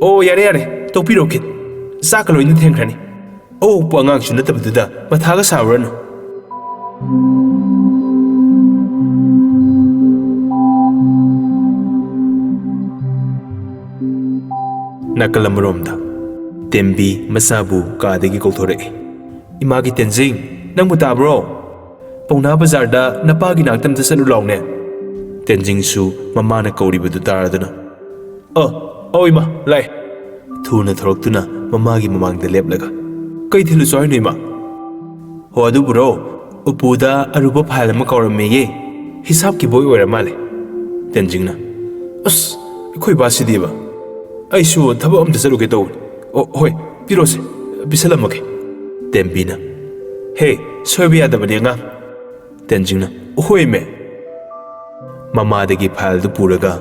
"ꯑꯣ, ꯌꯥꯔꯦ, ꯌꯥꯔꯦ, ꯇꯣꯛꯄꯤꯔꯣ ꯈꯤꯠ꯫ ꯆꯥꯛꯀ ꯂꯣꯏꯅ ꯊꯦꯡꯈ꯭ꯔꯅꯤ꯫ ꯑꯋꯣꯛꯄ ꯑꯉꯥꯡꯁꯨ ꯅꯠꯇꯕꯗꯨꯗ ꯃꯊꯥꯒ ꯁꯥꯔꯨꯔꯅꯨ꯫" ꯅꯥꯀꯜ ꯑꯃꯔꯣꯝꯗ ꯇꯦꯝꯕꯤ ꯃꯆꯥꯕꯨ ꯀꯥꯗꯒꯤ ꯀꯧꯊꯣꯔꯛꯏ꯫ "ꯏꯃꯥꯒꯤ ꯇꯦꯟꯖꯤꯡ, ꯅꯪꯕꯨ ꯇꯥꯕ꯭ꯔꯣ? ꯄꯧꯅꯥ ꯕꯖꯥꯔꯗ ꯅꯄꯥꯒꯤ ꯅꯥꯛꯇ ꯑꯝꯇ ꯆꯠꯂꯨ ꯂꯥꯎꯅꯦ꯫" ꯇꯦꯟꯖꯤꯡꯁꯨ ꯃꯃꯥꯅ ꯀꯧꯔꯤꯕꯗꯨ ꯇꯥꯔꯗꯨꯅ, "ꯑ, ꯑꯧ ꯏꯃꯥ, ꯂꯥꯛꯑꯦ꯫" ꯊꯨꯅ ꯊꯣꯔꯛꯇꯨꯅ ꯃꯃꯥꯒꯤ ꯃꯃꯥꯡꯗ ꯂꯦꯞꯂꯒ, "ꯀꯩ ꯊꯤꯜꯂꯨꯁꯨ ꯍꯥꯏꯅꯣ ꯏꯃꯥ?" "ꯍꯣ ꯑꯗꯨꯕꯨꯔꯣ, ꯎꯄꯨꯗ ꯑꯔꯨꯕ ꯐꯥꯏꯜ ꯑꯃ ꯀꯥꯎꯔꯝꯃꯦꯌꯦ, ꯍꯤꯁꯥꯞꯀꯤ ꯕꯣꯏ ꯑꯣꯏꯔ ꯃꯥꯜꯂꯦ꯫" ꯇꯦꯟꯖꯤꯡꯅ, "ꯑꯁ, ꯑꯩꯈꯣꯏ ꯕꯥꯁꯤꯗꯤꯕ, ꯑꯩꯁꯨ ꯊꯕꯛ ꯑꯝꯇ ꯆꯠꯂꯨꯒꯦ ꯇꯧꯕꯅꯤ꯫ ꯑꯣ ꯍꯣꯏ, ꯄꯤꯔꯣꯁꯦ, ꯄꯤꯁꯜꯂꯝꯃꯒꯦ꯫" ꯇꯦꯝꯕꯤꯅ, "ꯍꯦ, ꯁꯣꯏꯕ ꯌꯥꯗꯕꯅꯤ ꯑꯉꯥꯡ꯫" ꯇꯦꯟꯖꯤꯡꯅ, "ꯍꯣꯏꯃꯦ꯫" ꯃꯃꯥꯗꯒꯤ ꯐꯥꯏꯜꯗꯨ ꯄꯨꯔꯒ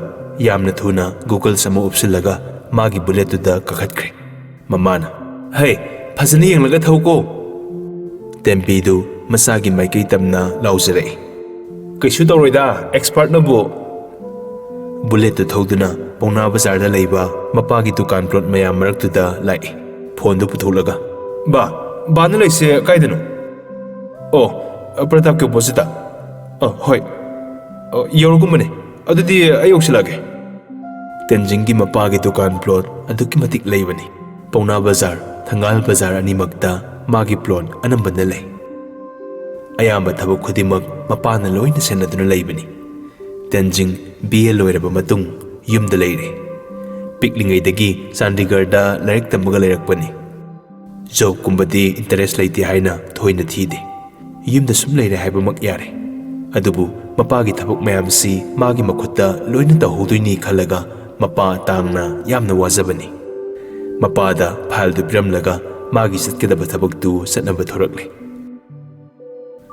ꯌꯥꯝꯅ ꯊꯨꯅ ꯒꯨꯒꯜꯁ ꯑꯃ ꯎꯞꯁꯤꯜꯂꯒ ꯃꯥꯒꯤ ꯕꯨꯂꯦꯠꯇꯨꯗ ꯀꯥꯈꯠꯈ꯭ꯔꯦ꯫ ꯃꯃꯥꯅ, "ꯍꯩ, ꯐꯖꯅ ꯌꯦꯡꯂꯒ ꯊꯧꯀꯣ꯫" ꯇꯦꯝꯕꯤꯗꯨ ꯃꯆꯥꯒꯤ ꯃꯥꯏꯀꯩ ꯇꯝꯅ ꯂꯥꯎꯖꯔꯛꯏ꯫ "ꯀꯩꯁꯨ ꯇꯧꯔꯣꯏꯗ, ꯑꯦꯛꯁꯄꯥꯔꯠꯅꯕꯨ꯫" ꯕꯨꯂꯦꯠꯇꯨ ꯊꯧꯗꯨꯅ ꯄꯧꯅꯥ ꯕꯖꯥꯔꯗ ꯂꯩꯕ ꯃꯄꯥꯒꯤ ꯗꯨꯀꯥꯟ ꯄ꯭ꯂꯣꯠ ꯃꯌꯥꯝ ꯃꯔꯛꯇꯨꯗ ꯂꯥꯛꯏ꯫ ꯐꯣꯟꯗꯨ ꯄꯨꯊꯣꯛꯂꯒ, "ꯕꯥ, ꯕꯥꯅ ꯂꯩꯁꯦ ꯀꯥꯏꯗꯅꯣ?" "ꯑꯣ, ꯄ꯭ꯔꯇꯥꯞꯀꯤ ꯑꯣꯄꯣꯖꯤꯠꯇ꯫" "ꯑ, ꯍꯣꯏ꯫ ꯑ, ꯌꯧꯔꯒꯨꯝꯕꯅꯦ꯫ ꯑꯗꯨꯗꯤ ꯑꯩ ꯌꯧꯁꯤꯜꯂꯛꯑꯒꯦ꯫" ꯇꯦꯟꯖꯤꯡꯒꯤ ꯃꯄꯥꯒꯤ ꯗꯨꯀꯥꯟ ꯄ꯭ꯂꯣꯠ ꯑꯗꯨꯛꯀꯤ ꯃꯇꯤꯛ ꯂꯩꯕꯅꯤ꯫ ꯄꯧꯅꯥ ꯕꯖꯥꯔ, ꯊꯪꯒꯥꯜ ꯕꯖꯥꯔ ꯑꯅꯤꯃꯛꯇ ꯃꯥꯒꯤ ꯄ꯭ꯂꯣꯠ ꯑꯅꯝꯕꯅ ꯂꯩ꯫ ꯑꯌꯥꯝꯕ ꯊꯕꯛ ꯈꯨꯗꯤꯡꯃꯛ ꯃꯄꯥꯅ ꯂꯣꯏꯅ ꯁꯦꯟꯅꯗꯨꯅ ꯂꯩꯕꯅꯤ꯫ ꯇꯦꯟꯖꯤꯡ ꯕꯤ ꯑꯦ ꯂꯣꯏꯔꯕ ꯃꯇꯨꯡ ꯌꯨꯝꯗ ꯂꯩꯔꯦ꯫ ꯄꯤꯛꯂꯤꯉꯩꯗꯒꯤ ꯆꯥꯟꯗꯤꯒꯔꯗ ꯂꯥꯏꯔꯤꯛ ꯇꯝꯃꯒ ꯂꯩꯔꯛꯄꯅꯤ꯫ ꯖꯣꯕꯀꯨꯝꯕꯗꯤ ꯏꯟꯇꯔꯦꯁ ꯂꯩꯇꯦ ꯍꯥꯏꯅ ꯊꯣꯏꯅ ꯊꯤꯗꯦ꯫ ꯌꯨꯝꯗ ꯁꯨꯝ ꯂꯩꯔꯦ ꯍꯥꯏꯕꯃꯛ ꯌꯥꯔꯦ꯫ ꯑꯗꯨꯕꯨ ꯃꯄꯥꯒꯤ ꯊꯕꯛ ꯃꯌꯥꯝꯁꯤ ꯃꯥꯒꯤ ꯃꯈꯨꯠꯇ ꯂꯣꯏꯅ ꯇꯧꯍꯧꯗꯣꯏꯅꯤ ꯈꯜꯂꯒ ꯃꯄꯥ ꯇꯥꯡꯅ ꯌꯥꯝꯅ ꯋꯥꯖꯕꯅꯤ꯫ ꯃꯄꯥꯗ ꯐꯥꯏꯜꯗꯨ ꯄꯤꯔꯝꯂꯒ ꯃꯥꯒꯤ ꯆꯠꯀꯗꯕ ꯊꯕꯛꯇꯨ ꯆꯠꯅꯕ ꯊꯣꯔꯛꯂꯦ꯫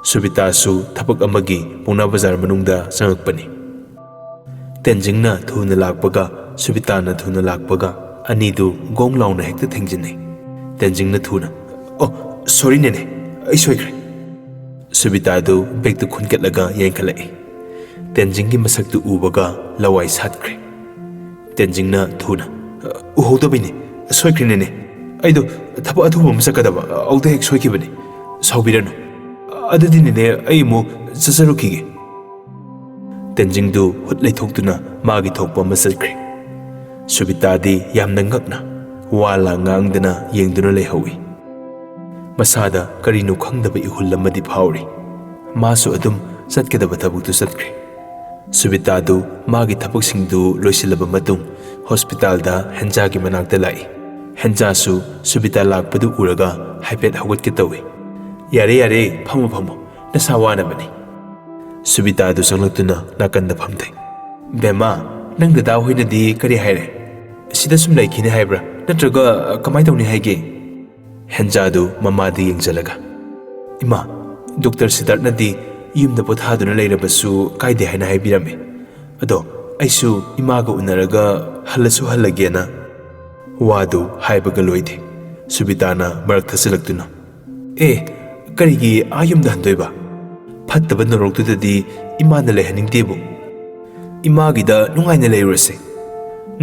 ꯁꯨꯕꯤꯇꯥꯁꯨ ꯊꯕꯛ ꯑꯃꯒꯤ ꯄꯥꯎꯅꯥ ꯕꯖꯥꯔ ꯃꯅꯨꯡꯗ ꯆꯪꯉꯛꯄꯅꯤ꯫ ꯇꯦꯟꯖꯤꯡꯅ ꯊꯨꯅ ꯂꯥꯛꯄꯒ, ꯁꯨꯕꯤꯇꯥꯅ ꯊꯨꯅ ꯂꯥꯛꯄꯒ, ꯑꯅꯤꯗꯨ ꯒꯣꯡ ꯂꯥꯎꯅ ꯍꯦꯛꯇ ꯊꯦꯡꯖꯤꯟꯅꯩ꯫ ꯇꯦꯟꯖꯤꯡꯅ ꯊꯨꯅ, "ꯑꯣ, ꯁꯣꯔꯤ ꯅꯦꯅꯦ, ꯑꯩ ꯁꯣꯏꯈ꯭ꯔꯦ꯫" ꯁꯨꯕꯤꯇꯥꯗꯨ ꯕꯦꯒꯇꯨ ꯈꯨꯟꯒꯠꯂꯒ ꯌꯦꯡꯈꯠꯂꯛꯏ꯫ ꯇꯦꯟꯖꯤꯡꯒꯤ ꯃꯁꯛꯇꯨ ꯎꯕꯒ ꯂꯋꯥꯏ ꯁꯥꯠꯈ꯭ꯔꯦ꯫ ꯇꯦꯟꯖꯤꯡꯅ ꯊꯨꯅ, "ꯎꯍꯧꯗꯕꯩꯅꯦ, ꯁꯣꯏꯈ꯭ꯔꯦ ꯅꯦꯅꯦ꯫ ꯑꯩꯗꯣ ꯊꯕꯛ ꯑꯊꯨꯕ ꯑꯃ ꯆꯠꯀꯗꯕ, ꯑꯗꯨꯗ ꯍꯦꯛ ꯁꯣꯏꯈꯤꯕꯅꯦ꯫ ꯁꯥꯎꯕꯤꯔꯅꯨ꯫ ꯑꯗꯨꯗꯤ ꯅꯦꯅꯦ, ꯑꯩ ꯑꯃꯨꯛ ꯆꯠꯆꯔꯨꯈꯤꯒꯦ꯫" ꯇꯦꯟꯖꯤꯡꯗꯨ ꯍꯨꯠ ꯂꯩꯊꯣꯛꯇꯨꯅ ꯃꯥꯒꯤ ꯊꯣꯛꯄ ꯑꯃ ꯆꯠꯈ꯭ꯔꯦ꯫ ꯁꯨꯕꯤꯇꯥꯗꯤ ꯌꯥꯝꯅ ꯉꯛꯅ ꯋꯥ ꯂꯥ ꯉꯥꯡꯗꯅ ꯌꯦꯡꯗꯨꯅ ꯂꯩꯍꯧꯏ꯫ ꯃꯁꯥꯗ ꯀꯔꯤꯅꯣ ꯈꯪꯗꯕ ꯏꯍꯨꯜ ꯑꯃꯗꯤ ꯐꯥꯎꯔꯤ꯫ ꯃꯥꯁꯨ ꯑꯗꯨꯝ ꯆꯠꯀꯗꯕ ꯊꯕꯛꯇꯨ ꯆꯠꯈ꯭ꯔꯦ꯫ ꯁꯨꯕꯤꯇꯥꯗꯨ ꯃꯥꯒꯤ ꯊꯕꯛꯁꯤꯡꯗꯨ ꯂꯣꯏꯁꯤꯜꯂꯕ ꯃꯇꯨꯡ ꯍꯣꯁꯄꯤꯇꯥꯜꯗ ꯍꯦꯟꯖꯥꯒꯤ ꯃꯅꯥꯛꯇ ꯂꯥꯛꯏ꯫ ꯍꯦꯟꯖꯥꯁꯨ ꯁꯨꯕꯤꯇꯥ ꯂꯥꯛꯄꯗꯨ ꯎꯔꯒ ꯍꯥꯏꯐꯦꯠ ꯍꯧꯒꯠꯀꯦ ꯇꯧꯏ꯫ "ꯌꯥꯔꯦ, ꯌꯥꯔꯦ, ꯐꯝꯃꯣ, ꯐꯝꯃꯣ꯫ ꯅꯁꯥ ꯋꯥꯅꯕꯅꯤ꯫" ꯁꯨꯕꯤꯇꯥꯗꯨ ꯆꯪꯂꯛꯇꯨꯅ ꯅꯥꯀꯟꯗ ꯐꯝꯊꯩ꯫ "ꯕꯦꯝꯃ, ꯅꯪ ꯗꯗꯥ ꯍꯣꯏꯅꯗꯤ ꯀꯔꯤ ꯍꯥꯏꯔꯦ? ꯁꯤꯗ ꯁꯨꯝ ꯂꯩꯈꯤꯅꯤ ꯍꯥꯏꯕ꯭ꯔꯥ? ꯅꯠꯇ꯭ꯔꯒ ꯀꯃꯥꯏ ꯇꯧꯅꯤ ꯍꯥꯏꯒꯦ?" ꯍꯦꯟꯖꯥꯗꯨ ꯃꯃꯥꯗ ꯌꯦꯡꯁꯤꯜꯂꯒ, "ꯏꯃꯥ, ꯗꯣꯛꯇꯔ ꯁꯤꯗꯥꯔꯠꯅꯗꯤ ꯌꯨꯝꯗ ꯄꯣꯊꯥꯗꯨꯅ ꯂꯩꯔꯕꯁꯨ ꯀꯥꯏꯗꯦ ꯍꯥꯏꯅ ꯍꯥꯏꯕꯤꯔꯝꯃꯤ꯫ ꯑꯗꯣ ꯑꯩꯁꯨ ꯏꯃꯥꯒ ꯎꯅꯔꯒ ꯍꯜꯂꯁꯨ ꯍꯜꯂꯒꯦꯅ꯫" ꯋꯥꯗꯨ ꯍꯥꯏꯕꯒ ꯂꯣꯏꯗꯦ꯫ ꯁꯨꯕꯤꯇꯥꯅ ꯃꯔꯛ ꯊꯠꯆꯜꯂꯛꯇꯨꯅ, "ꯑꯦ, ꯀꯔꯤꯒꯤ ꯑꯥ ꯌꯨꯝꯗ ꯍꯟꯗꯣꯏꯕ? ꯐꯠꯇꯕ ꯅꯣꯔꯣꯛꯇꯨꯗꯗꯤ ꯏꯃꯥꯅ ꯂꯩꯍꯟꯅꯤꯡꯗꯦꯕꯨ꯫ ꯏꯃꯥꯒꯤꯗ ꯅꯨꯡꯉꯥꯏꯅ ꯂꯩꯔꯨꯔꯁꯦ꯫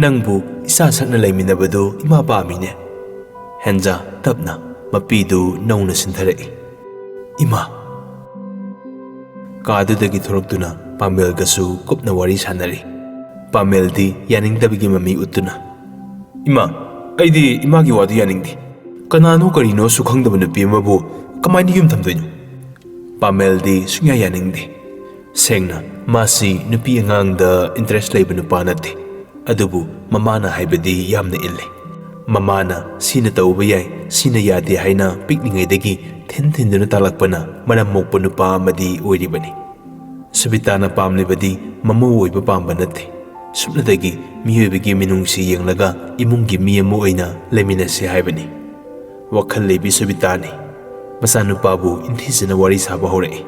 ꯅꯪꯕꯨ ꯏꯆꯥ ꯁꯛꯅ ꯂꯩꯃꯤꯟꯅꯕꯗꯨ ꯏꯃꯥ ꯄꯥꯝꯃꯤꯅꯦ꯫" ꯍꯦꯟꯖꯥ ꯇꯞꯅ ꯃꯄꯤꯗꯨ ꯅꯧꯅ ꯁꯤꯟꯊꯔꯛꯏ꯫ "ꯏꯃꯥ!" ꯀꯥꯗꯨꯗꯒꯤ ꯊꯣꯔꯛꯇꯨꯅ ꯄꯥꯃꯦꯜꯒꯁꯨ ꯀꯨꯞꯅ ꯋꯥꯔꯤ ꯁꯥꯟꯅꯔꯤ꯫ ꯄꯥꯃꯦꯜꯗꯤ ꯌꯥꯅꯤꯡꯗꯕꯒꯤ ꯃꯃꯤ ꯎꯠꯇꯨꯅ, "ꯏꯃꯥ, ꯑꯩꯗꯤ ꯏꯃꯥꯒꯤ ꯋꯥꯗꯨ ꯌꯥꯅꯤꯡꯗꯦ꯫ ꯀꯅꯥꯅꯣ ꯀꯔꯤꯅꯣꯁꯨ ꯈꯪꯗꯕ ꯅꯨꯄꯤ ꯑꯃꯕꯨ ꯀꯃꯥꯏꯅ ꯌꯨꯝ ꯊꯝꯗꯣꯏꯅꯣ?" ꯄꯥꯃꯦꯜꯗꯤ ꯁꯨꯡꯌꯥ ꯌꯥꯅꯤꯡꯗꯦ꯫ ꯁꯦꯡꯅ, ꯃꯥꯁꯤ ꯅꯨꯄꯤ ꯑꯉꯥꯡꯗ ꯏꯟꯇꯔꯦꯁ ꯂꯩꯕ ꯅꯨꯄꯥ ꯅꯠꯇꯦ꯫ ꯑꯗꯨꯕꯨ ꯃꯃꯥꯅ ꯍꯥꯏꯕꯗꯤ ꯌꯥꯝꯅ ꯏꯜꯂꯤ꯫ ꯃꯃꯥꯅ ꯁꯤꯅ ꯇꯧꯕ ꯌꯥꯏ, ꯁꯤꯅ ꯌꯥꯗꯦ ꯍꯥꯏꯅ ꯄꯤꯛꯂꯤꯉꯩꯗꯒꯤ ꯊꯤꯟ ꯊꯤꯟꯗꯨꯅ ꯇꯥꯛꯂꯛꯄꯅ ꯃꯔꯝ ꯃꯣꯛꯄ ꯅꯨꯄꯥ ꯑꯃꯗꯤ ꯑꯣꯏꯔꯤꯕꯅꯤ꯫ ꯁꯨꯕꯤꯇꯥꯅ ꯄꯥꯝꯂꯤꯕꯗꯤ ꯃꯃꯧ ꯑꯣꯏꯕ ꯄꯥꯝꯕ ꯅꯠꯇꯦ꯫ ꯁꯨꯞꯅꯇꯒꯤ ꯃꯤꯑꯣꯏꯕꯒꯤ ꯃꯤꯅꯨꯡꯁꯤ ꯌꯦꯡꯂꯒ ꯏꯃꯨꯡꯒꯤ ꯃꯤ ꯑꯃ ꯑꯣꯏꯅ ꯂꯩꯃꯤꯟꯅꯁꯤ ꯍꯥꯏꯕꯅꯤ꯫ ꯋꯥꯈꯜ ꯂꯩꯕꯤ ꯁꯨꯕꯤꯇꯥꯅꯤ꯫ ꯃꯆꯥꯅꯨꯄꯥꯕꯨ ꯏꯟꯊꯤꯖꯅ ꯋꯥꯔꯤ ꯁꯥꯕ ꯍꯧꯔꯛꯏ꯫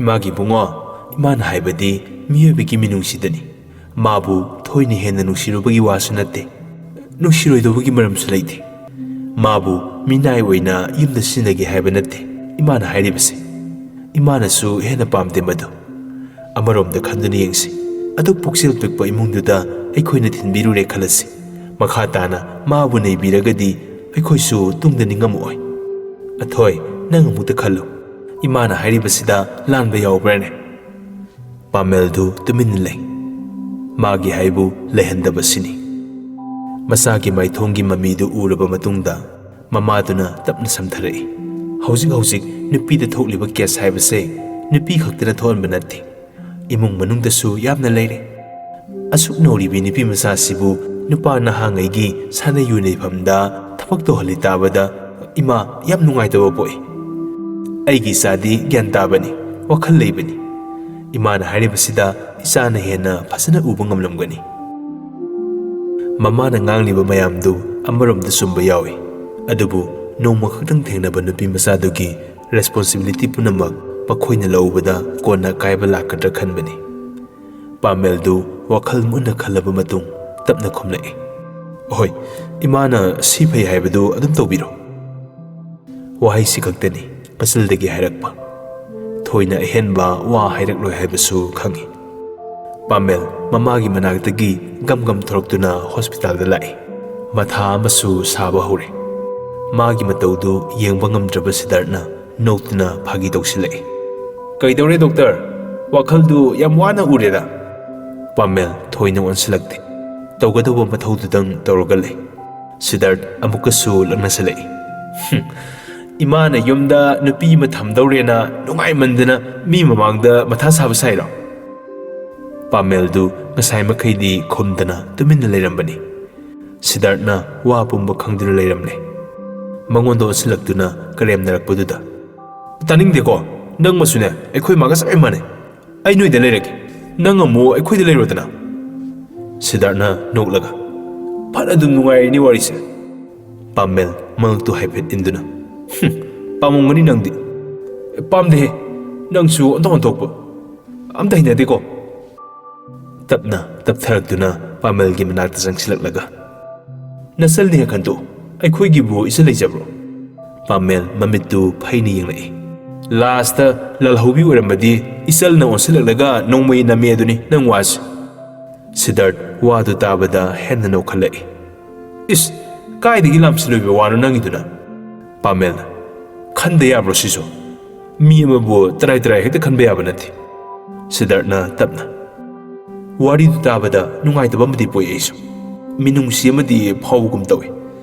"ꯏꯃꯥꯒꯤ ꯏꯕꯨꯡꯉꯣ, ꯏꯃꯥꯅ ꯍꯥꯏꯕꯗꯤ ꯃꯤꯑꯣꯏꯕꯒꯤ ꯃꯤꯅꯨꯡꯁꯤꯗꯅꯤ꯫ ꯃꯥꯕꯨ ꯊꯣꯏꯅ ꯍꯦꯟꯅ ꯅꯨꯡꯁꯤꯔꯨꯕꯒꯤ ꯋꯥꯁꯨ ꯅꯠꯇꯦ, ꯅꯨꯡꯁꯤꯔꯣꯏꯗꯧꯕꯒꯤ ꯃꯔꯝꯁꯨ ꯂꯩꯇꯦ꯫ ꯃꯥꯕꯨ ꯃꯤꯅꯥꯏ ꯑꯣꯏꯅ ꯌꯨꯝꯗ ꯁꯤꯖꯤꯟꯅꯒꯦ ꯍꯥꯏꯕ ꯅꯠꯇꯦ ꯏꯃꯥꯅ ꯍꯥꯏꯔꯤꯕꯁꯦ꯫ ꯏꯃꯥꯅꯁꯨ ꯍꯦꯟꯅ ꯄꯥꯝꯗꯦ ꯃꯗꯨ꯫ ꯑꯃꯔꯣꯝꯗ ꯈꯟꯗꯨꯅ ꯌꯦꯡꯁꯤ, ꯑꯗꯨꯛ ꯄꯨꯛꯆꯦꯜ ꯄꯤꯛꯄ ꯏꯃꯨꯡꯗꯨꯗ ꯑꯩꯈꯣꯏꯅ ꯊꯤꯟꯕꯤꯔꯨꯔꯦ ꯈꯜꯂꯁꯤ꯫ ꯃꯈꯥ ꯇꯥꯅ ꯃꯥꯕꯨ ꯅꯩꯕꯤꯔꯒꯗꯤ ꯑꯩꯈꯣꯏꯁꯨ ꯇꯨꯡꯗ ꯅꯤꯡꯉꯝꯃꯛꯑꯣꯏ꯫ ꯑꯊꯣꯏ, ꯅꯪ ꯑꯃꯨꯛꯇ ꯈꯜꯂꯨ, ꯏꯃꯥꯅ ꯍꯥꯏꯔꯤꯕꯁꯤꯗ ꯂꯥꯟꯕ ꯌꯥꯎꯕ꯭ꯔꯥꯅꯦ?" ꯄꯥꯃꯦꯜꯗꯨ ꯇꯨꯃꯤꯟꯅ ꯂꯩ꯫ ꯃꯥꯒꯤ ꯍꯥꯏꯕꯨ ꯂꯩꯍꯟꯗꯕꯁꯤꯅꯤ꯫ ꯃꯆꯥꯒꯤ ꯃꯥꯏꯊꯣꯡꯒꯤ ꯃꯃꯤꯗꯨ ꯎꯔꯕ ꯃꯇꯨꯡꯗ ꯃꯃꯥꯗꯨꯅ ꯇꯞꯅ ꯁꯝꯊꯔꯛꯏ꯫ ꯍꯧꯖꯤꯛ ꯍꯧꯖꯤꯛ ꯅꯨꯄꯤꯗ ꯊꯣꯛꯂꯤꯕ ꯀꯦꯁ ꯍꯥꯏꯕꯁꯦ ꯅꯨꯄꯤ ꯈꯛꯇꯅ ꯊꯣꯛꯍꯟꯕ ꯅꯠꯇꯦ, ꯏꯃꯨꯡ ꯃꯅꯨꯡꯗꯁꯨ ꯌꯥꯝꯅ ꯂꯩꯔꯦ꯫ ꯑꯁꯨꯛ ꯅꯧꯔꯤꯕꯤ ꯅꯨꯄꯤ ꯃꯆꯥꯁꯤꯕꯨ ꯅꯨꯄꯥ ꯅꯍꯥꯉꯩꯒꯤ ꯁꯥꯟꯅ ꯌꯨꯅꯩꯐꯝꯗ ꯊꯕꯛ ꯇꯧꯍꯜꯂꯤ ꯇꯥꯕꯗ ꯏꯃꯥ ꯌꯥꯝ ꯅꯨꯡꯉꯥꯏꯇꯕ ꯄꯣꯛꯏ꯫ ꯑꯩꯒꯤ ꯏꯆꯥꯗꯤ ꯒ꯭ꯌꯥꯟ ꯇꯥꯕꯅꯤ, ꯋꯥꯈꯜ ꯂꯩꯕꯅꯤ꯫ ꯏꯃꯥꯅ ꯍꯥꯏꯔꯤꯕꯁꯤꯗ ꯏꯆꯥꯅ ꯍꯦꯟꯅ ꯐꯖꯅ ꯎꯕ ꯉꯝꯂꯝꯒꯅꯤ꯫ ꯃꯃꯥꯅ ꯉꯥꯡꯂꯤꯕ ꯃꯌꯥꯝꯗꯨ ꯑꯃꯔꯣꯝꯗ ꯆꯨꯝꯕ ꯌꯥꯎꯏ, ꯑꯗꯨꯕꯨ ꯅꯣꯡꯃ ꯈꯛꯇꯪ ꯊꯦꯡꯅꯕ ꯅꯨꯄꯤ ꯃꯆꯥꯗꯨꯒꯤ ꯔꯦꯁꯄꯣꯟꯁꯤꯕꯤꯂꯤꯇꯤ ꯄꯨꯝꯅꯃꯛ ꯃꯈꯣꯏꯅ ꯂꯧꯕꯗ ꯀꯣꯟꯅ ꯑꯀꯥꯏꯕ ꯂꯥꯛꯀꯗ꯭ꯔꯥ ꯈꯟꯕꯅꯤ꯫ ꯄꯥꯃꯦꯜꯗꯨ ꯋꯥꯈꯜ ꯃꯨꯟꯅ ꯈꯜꯂꯕ ꯃꯇꯨꯡ ꯇꯞꯅ ꯈꯨꯝꯂꯛꯏ, "ꯍꯣꯏ, ꯏꯃꯥꯅ ꯁꯤ ꯐꯩ ꯍꯥꯏꯕꯗꯨ ꯑꯗꯨꯝ ꯇꯧꯕꯤꯔꯣ"꯫ ꯋꯥꯍꯩꯁꯤ ꯈꯛꯇꯅꯤ ꯃꯆꯤꯜꯗꯒꯤ ꯍꯥꯏꯔꯛꯄ꯫ ꯊꯣꯏꯅ ꯑꯍꯦꯟꯕ ꯋꯥ ꯍꯥꯏꯔꯛꯂꯣꯏ ꯍꯥꯏꯕꯁꯨ ꯈꯪꯏ꯫ ꯄꯥꯃꯦꯜ ꯃꯃꯥꯒꯤ ꯃꯅꯥꯛꯇꯒꯤ ꯒꯝ ꯒꯝ ꯊꯣꯔꯛꯇꯨꯅ ꯍꯣꯁꯄꯤꯇꯥꯜꯗ ꯂꯥꯛꯏ꯫ ꯃꯊꯥ ꯑꯃꯁꯨ ꯁꯥꯕ ꯍꯧꯔꯦ꯫ ꯃꯥꯒꯤ ꯃꯇꯧꯗꯨ ꯌꯦꯡꯕ ꯉꯝꯗ꯭ꯔꯕ ꯁꯤꯗꯥꯔꯠꯅ ꯅꯣꯛꯇꯨꯅ ꯐꯥꯒꯤ ꯇꯧꯁꯤꯜꯂꯛꯏ, "ꯀꯩꯗꯧꯔꯦ ꯗꯣꯛꯇꯔ? ꯋꯥꯈꯜꯗꯨ ꯌꯥꯝ ꯋꯥꯅ ꯎꯔꯦꯗ"꯫ ꯄꯥꯃꯦꯜ ꯊꯣꯏꯅ ꯑꯣꯟꯁꯤꯜꯂꯛꯇꯦ꯫ ꯇꯧꯒꯗꯧꯕ ꯃꯊꯧꯗꯨꯗꯪ ꯇꯧꯔꯒ ꯂꯩ꯫ ꯁꯤꯗꯥꯔꯠ ꯑꯃꯨꯛꯀꯁꯨ ꯂꯛꯅꯁꯤꯜꯂꯛꯏ, "ꯍꯨꯝ, ꯏꯃꯥꯅ ꯌꯨꯝꯗ ꯅꯨꯄꯤ ꯑꯃ ꯊꯝꯗꯧꯔꯦꯅ ꯅꯨꯡꯉꯥꯏꯃꯟꯗꯅ ꯃꯤ ꯃꯃꯥꯡꯗ ꯃꯊꯥ ꯁꯥꯕ ꯁꯥꯏꯔꯣ?" ꯄꯥꯃꯦꯜꯗꯨ ꯉꯁꯥꯏ ꯃꯈꯩꯗꯤ ꯈꯨꯝꯗꯅ ꯇꯨꯃꯤꯟꯅ ꯂꯩꯔꯝꯕꯅꯤ꯫ ꯁꯤꯗꯥꯔꯠꯅ ꯋꯥ ꯄꯨꯝꯕ ꯈꯪꯗꯨꯅ ꯂꯩꯔꯝꯂꯦ꯫ ꯃꯉꯣꯟꯗ ꯑꯣꯟꯁꯤꯜꯂꯛꯇꯨꯅ ꯀꯔꯦꯝꯅꯔꯛꯄꯗꯨꯗ, "ꯇꯥꯅꯤꯡꯗꯦꯀꯣ, ꯅꯪꯃꯁꯨꯅꯦ ꯑꯩꯈꯣꯏ ꯃꯥꯒ ꯆꯞ ꯃꯥꯟꯅꯩ꯫ ꯑꯩ ꯅꯣꯏꯗ ꯂꯩꯔꯒꯦ, ꯅꯪ ꯑꯃꯨꯛ ꯑꯩꯈꯣꯏꯗ ꯂꯩꯔꯣꯗꯅ"꯫ ꯁꯤꯗꯥꯔꯠꯅ ꯅꯣꯛꯂꯒ, "ꯐꯅ ꯑꯗꯨꯝ ꯅꯨꯡꯉꯥꯏꯔꯤꯅꯤ ꯋꯥꯔꯤꯁꯦ"꯫ ꯄꯥꯃꯦꯜ ꯃꯉꯛꯇꯨ ꯍꯥꯏꯐꯦꯠ ꯏꯟꯗꯨꯅ, "ꯍꯨꯝ, ꯄꯥꯝꯃꯝꯒꯅꯤ ꯅꯪꯗꯤ꯫ ꯄꯥꯝꯗꯦꯍꯦ, ꯅꯪꯁꯨ ꯑꯣꯟꯊꯣꯛ ꯑꯣꯟꯊꯣꯛꯄ꯫ ꯑꯝꯇ ꯍꯩꯅꯗꯦꯀꯣ꯫ ꯇꯞꯅ ꯇꯞꯊꯔꯛꯇꯨꯅ ꯄꯥꯃꯦꯜꯒꯤ ꯃꯅꯥꯛꯇ ꯆꯪꯁꯤꯜꯂꯛꯂꯒ, "ꯅꯆꯜꯅꯤ ꯈꯟꯗꯣꯛ, ꯑꯩꯈꯣꯏꯒꯤꯕꯨ ꯏꯆꯜ ꯂꯩꯖꯕ꯭ꯔꯣ?" ꯄꯥꯃꯦꯜ ꯃꯃꯤꯠꯇꯨ ꯐꯩꯅ ꯌꯦꯡꯂꯛꯏ꯫ "ꯂꯥꯁꯇ ꯂꯥꯜꯍꯧꯕꯤ ꯑꯣꯏꯔꯝꯕꯗꯤ ꯏꯆꯜꯅ ꯑꯣꯟꯁꯤꯜꯂꯛꯂꯒ ꯅꯣꯡꯃꯩ ꯅꯝꯃꯦ ꯑꯗꯨꯅꯤ ꯅꯪ ꯋꯥꯁꯦ꯫" ꯁꯤꯗꯥꯔꯠ ꯋꯥꯗꯨ ꯇꯥꯕꯗ ꯍꯦꯟꯅ ꯅꯣꯛꯈꯠꯂꯛꯏ꯫ "ꯏꯁ, ꯀꯥꯏꯗꯒꯤ ꯂꯥꯝꯁꯤꯜꯂꯣꯏꯕ ꯋꯥꯅꯣ ꯅꯪꯒꯤꯗꯨꯅ?" ꯄꯥꯃꯦꯜꯅ, "ꯈꯟꯗ ꯌꯥꯕ꯭ꯔꯣ ꯁꯤꯁꯨ? ꯃꯤ ꯑꯃꯕꯨ ꯇꯔꯥꯏ ꯇꯔꯥꯏ ꯍꯦꯛꯇ ꯈꯟꯕ ꯌꯥꯕ ꯅꯠꯇꯦ꯫" ꯁꯤꯗꯥꯔꯠꯅ ꯇꯞꯅ, "ꯋꯥꯔꯤꯗꯨ ꯇꯥꯕꯗ ꯅꯨꯡꯉꯥꯏꯇꯕ ꯑꯃꯗꯤ ꯄꯣꯛꯏ ꯑꯩꯁꯨ꯫ ꯃꯤꯅꯨꯡꯁꯤ ꯑꯃꯗꯤ ꯐꯥꯎꯕꯒꯨꯝ ꯇꯧꯏ꯫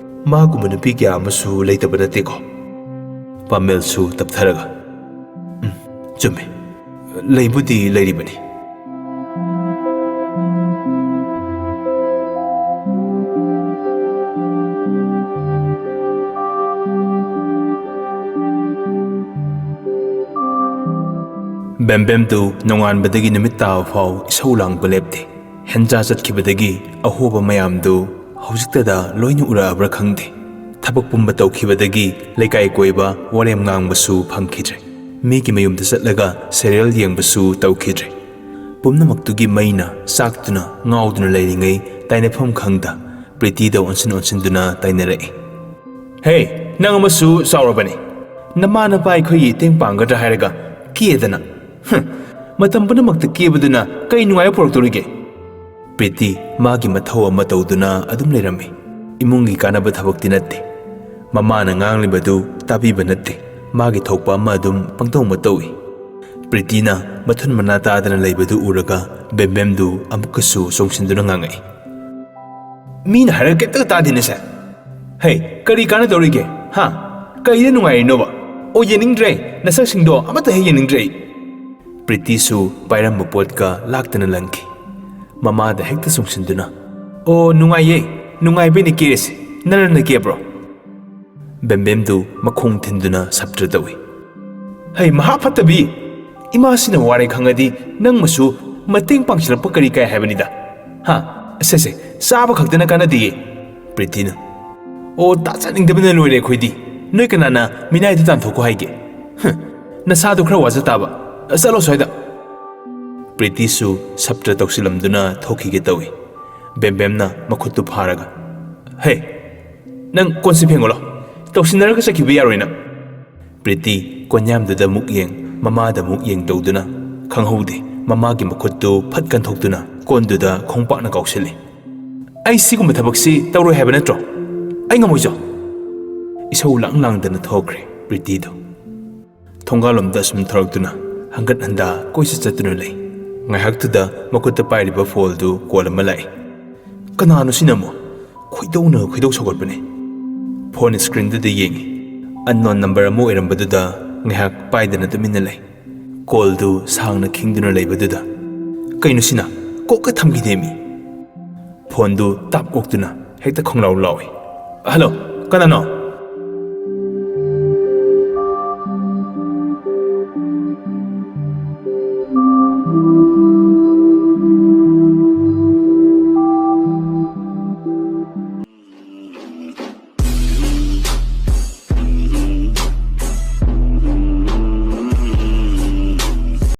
ꯃꯥꯒꯨꯝꯕ ꯅꯨꯄꯤ ꯀꯌꯥ ꯑꯃꯁꯨ ꯂꯩꯇꯕ ꯅꯠꯇꯦꯀꯣ꯫" ꯄꯥꯃꯦꯜꯁꯨ ꯇꯞꯊꯔꯒ, "ꯎꯝ, ꯆꯨꯝꯃꯤ꯫ ꯂꯩꯕꯨꯗꯤ ꯂꯩꯔꯤꯕꯅꯤ꯫" ꯕꯦꯝꯕꯦꯝꯗꯨ ꯅꯣꯡꯉꯥꯟꯕꯗꯒꯤ ꯅꯨꯃꯤꯠ ꯇꯥꯕ ꯐꯥꯎ ꯏꯁꯧ ꯂꯥꯡꯕ ꯂꯦꯞꯇꯦ꯫ ꯍꯦꯟꯖꯥ ꯆꯠꯈꯤꯕꯗꯒꯤ ꯑꯍꯣꯕ ꯃꯌꯥꯝꯗꯨ ꯍꯧꯖꯤꯛꯇꯗ ꯂꯣꯏꯅ ꯎꯔꯛꯑꯕ꯭ꯔꯥ ꯈꯪꯗꯦ꯫ ꯊꯕꯛ ꯄꯨꯝꯕ ꯇꯧꯈꯤꯕꯗꯒꯤ ꯂꯩꯀꯥꯏ ꯀꯣꯏꯕ, ꯋꯥꯔꯦꯝ ꯉꯥꯡꯕꯁꯨ ꯐꯪꯈꯤꯗ꯭ꯔꯦ꯫ ꯃꯤꯒꯤ ꯃꯌꯨꯝꯗ ꯆꯠꯂꯒ serial ꯌꯦꯡꯕꯁꯨ ꯇꯧꯈꯤꯗ꯭ꯔꯦ꯫ ꯄꯨꯝꯅꯃꯛꯇꯨꯒꯤ ꯃꯩꯅ ꯆꯥꯛꯇꯨꯅ ꯉꯥꯎꯗꯨꯅ ꯂꯩꯔꯤꯉꯩ ꯇꯥꯏꯅꯐꯝ ꯈꯪꯗ ꯄ꯭ꯔꯤꯇꯤꯗ ꯑꯣꯟꯁꯤꯟ ꯑꯣꯟꯁꯤꯟꯗꯨꯅ ꯇꯥꯏꯅꯔꯛꯏ꯫ "ꯍꯦ, ꯅꯪ ꯑꯃꯁꯨ ꯆꯥꯎꯔꯕꯅꯤ꯫ ꯅꯃꯥ ꯅꯄꯥ ꯑꯩꯈꯣꯏꯒꯤ ꯇꯦꯡ ꯄꯥꯡꯒꯗ꯭ꯔꯥ ꯍꯥꯏꯔꯒ ꯀꯦꯗꯅ꯫ ꯍꯨꯝ, ꯃꯇꯝ ꯄꯨꯝꯅꯃꯛꯇ ꯀꯦꯕꯗꯨꯅ ꯀꯩ ꯅꯨꯡꯉꯥꯏꯕ ꯄꯨꯔꯛꯇꯧꯔꯤꯒꯦ?" ꯄ꯭ꯔꯤꯇꯤ ꯃꯥꯒꯤ ꯃꯊꯧ ꯑꯃ ꯇꯧꯗꯨꯅ ꯑꯗꯨꯝ ꯂꯩꯔꯝꯃꯤ꯫ ꯏꯃꯨꯡꯒꯤ ꯀꯥꯟꯅꯕ ꯊꯕꯛꯇꯤ ꯅꯠꯇꯦ꯫ ꯃꯃꯥꯅ ꯉꯥꯡꯂꯤꯕꯗꯨ ꯇꯥꯕꯤꯕ ꯅꯠꯇꯦ꯫ ꯃꯥꯒꯤ ꯊꯣꯛꯄ ꯑꯃ ꯑꯗꯨꯝ ꯄꯪꯇꯧ ꯃꯇꯧꯏ꯫ ꯄ꯭ꯔꯤꯇꯤꯅ ꯃꯊꯨꯟ ꯃꯅꯥ ꯇꯥꯗꯅ ꯂꯩꯕꯗꯨ ꯎꯔꯒ ꯕꯦꯝꯕꯦꯝꯗꯨ ꯑꯃꯨꯛꯀꯁꯨ ꯆꯣꯡꯁꯤꯟꯗꯨꯅ ꯉꯥꯡꯉꯛꯏ꯫ "ꯃꯤꯅ ꯍꯥꯏꯔꯒ ꯀꯩꯝꯇ ꯇꯥꯗꯦꯅꯦ ꯁꯦ꯫ ꯍꯩ, ꯀꯔꯤ ꯀꯥꯟꯅꯗꯧꯔꯤꯒꯦ? ꯍꯥ? ꯀꯩꯗ ꯅꯨꯡꯉꯥꯏꯔꯤꯅꯣꯕ? ꯑꯣ, ꯌꯦꯡꯅꯤꯡꯗ꯭ꯔꯦ꯫ ꯅꯁꯛꯁꯤꯡꯗꯣ ꯑꯃꯠꯇ ꯍꯦꯛ ꯌꯦꯡꯅꯤꯡꯗ꯭ꯔꯦ ꯑꯩ꯫" ꯄ꯭ꯔꯤꯇꯤꯁꯨ ꯄꯥꯏꯔꯝꯕ ꯄꯣꯠꯀ ꯂꯥꯛꯇꯅ ꯂꯪꯈꯤ꯫ ꯃꯃꯥꯗ ꯍꯦꯛꯇ ꯆꯣꯡꯁꯤꯟꯗꯨꯅ, "ꯑꯣ, ꯅꯨꯡꯉꯥꯏꯌꯦ, ꯅꯨꯡꯉꯥꯏꯕꯩꯅꯦ ꯀꯦꯔꯤꯁꯦ꯫ ꯅꯔꯟꯅ ꯀꯦꯕ꯭ꯔꯣ?" ꯕꯦꯝꯕꯦꯝꯗꯨ ꯃꯈꯣꯡ ꯊꯤꯟꯗꯨꯅ ꯁꯞꯇ꯭ꯔ ꯇꯧꯏ꯫ "ꯍꯩ, ꯃꯍꯥ ꯐꯠꯇꯕꯤ! ꯏꯃꯥꯁꯤꯅ ꯋꯥꯔꯦ ꯈꯪꯉꯗꯤ ꯅꯪꯕꯨꯁꯨ ꯃꯇꯦꯡ ꯄꯥꯡꯁꯤꯜꯂꯛꯄ ꯀꯔꯤ ꯀꯥꯏ ꯍꯥꯏꯕꯅꯤꯗ? ꯍꯥ? ꯁꯦ, ꯁꯦ, ꯆꯥꯕ ꯈꯛꯇꯅ ꯀꯥꯟꯅꯗꯦꯌꯦ꯫" ꯄ꯭ꯔꯤꯇꯤꯅ, "ꯑꯣ, ꯇꯥꯖꯅꯤꯡꯗꯕꯅ ꯂꯣꯏꯔꯦ ꯑꯩꯈꯣꯏꯗꯤ꯫ ꯅꯣꯏ ꯀꯅꯥꯅ ꯃꯤꯅꯥꯏꯗꯨ ꯇꯥꯟꯊꯣꯛꯈꯣ ꯍꯥꯏꯒꯦ? ꯍꯝ, ꯅꯁꯥꯗꯨ ꯈꯔ ꯋꯥꯖ ꯇꯥꯕ꯫ ꯆꯠꯂꯣ ꯁ꯭ꯋꯥꯏꯗ꯫ ꯄ꯭ꯔꯤꯇꯤꯁꯨ ꯁꯞꯇ꯭ꯔ ꯇꯧꯁꯤꯜꯂꯝꯗꯨꯅ ꯊꯣꯛꯈꯤꯒꯦ ꯇꯧꯏ꯫ ꯕꯦꯝꯕꯦꯝꯅ ꯃꯈꯨꯠꯇꯨ ꯐꯥꯔꯒ, "ꯍꯦ, ꯅꯪ ꯀꯣꯟꯁꯤ ꯐꯦꯡꯉꯨ ꯂꯥꯎ꯫ ꯇꯧꯁꯤꯟꯅꯔꯒ ꯆꯠꯈꯤꯕ ꯌꯥꯔꯣꯏ ꯅꯪ꯫" ꯄ꯭ꯔꯤꯇꯤ ꯀꯣꯟꯌꯥꯝꯗꯨꯗ ꯑꯃꯨꯛ ꯌꯦꯡ, ꯃꯃꯥꯗ ꯑꯃꯨꯛ ꯌꯦꯡ ꯇꯧꯗꯨꯅ ꯈꯪꯍꯧꯗꯦ ꯃꯃꯥꯒꯤ ꯃꯈꯨꯠꯇꯨ ꯐꯠ ꯀꯟꯊꯣꯛꯇꯨꯅ ꯀꯣꯟꯗꯨꯗ ꯈꯣꯡꯄꯥꯛꯅ ꯀꯥꯎꯁꯤꯜꯂꯤ꯫ "ꯑꯩ ꯁꯤꯒꯨꯝꯕ ꯊꯕꯛꯁꯤ ꯇꯧꯔꯣꯏ ꯍꯥꯏꯕ ꯅꯠꯇ꯭ꯔꯣ? ꯑꯩ ꯉꯝꯃꯣꯏ ꯆꯣ꯫" ꯏꯁꯧ ꯂꯥꯡ ꯂꯥꯡꯗꯅ ꯊꯣꯛꯈ꯭ꯔꯦ ꯄ꯭ꯔꯤꯇꯤꯗꯨ꯫ ꯊꯣꯡꯒꯥꯜꯂꯣꯝꯗ ꯑꯁꯨꯝ ꯊꯧꯔꯛꯇꯨꯅ ꯍꯪꯒꯠ ꯍꯟꯗꯥ ꯀꯣꯏꯆꯠ ꯆꯠꯇꯨꯅ ꯂꯩ꯫ ꯉꯥꯏꯍꯥꯛꯇꯨꯗ ꯃꯈꯨꯠꯇ ꯄꯥꯏꯔꯤꯕ ꯐꯣꯜꯗꯨ ꯀꯣꯜ ꯑꯃ ꯂꯥꯛꯏ꯫ ꯀꯅꯥꯅꯣ ꯁꯤꯅ ꯑꯃꯨꯛ? ꯈꯣꯏꯗꯧꯅ ꯈꯣꯏꯗꯧ ꯁꯧꯒꯠꯄꯅꯦ꯫ ꯐꯣꯟ ꯁ꯭ꯀ꯭ꯔꯤꯟꯗꯨꯗ ꯌꯦꯡꯉꯤ꯫ ꯑꯟꯅꯣꯟ ꯅꯝꯕꯔ ꯑꯃ ꯑꯣꯏꯔꯝꯕꯗꯨꯗ ꯉꯥꯏꯍꯥꯛ ꯄꯥꯏꯗꯅ ꯇꯨꯃꯤꯟꯅ ꯂꯩ꯫ ꯀꯣꯜꯗꯨ ꯁꯥꯡꯅ ꯈꯤꯡꯗꯨꯅ ꯂꯩꯕꯗꯨꯗ, "ꯀꯩꯅꯣ ꯁꯤꯅ? ꯀꯣꯛꯀ ꯊꯝꯈꯤꯗꯦꯃꯤ!" ꯐꯣꯟꯗꯨ ꯇꯥꯞ ꯑꯣꯛꯇꯨꯅ ꯍꯦꯛꯇ ꯈꯣꯡꯂꯥꯎ ꯂꯥꯎꯏ꯫ "ꯍꯜꯂꯣ, ꯀꯅꯥꯅꯣ?"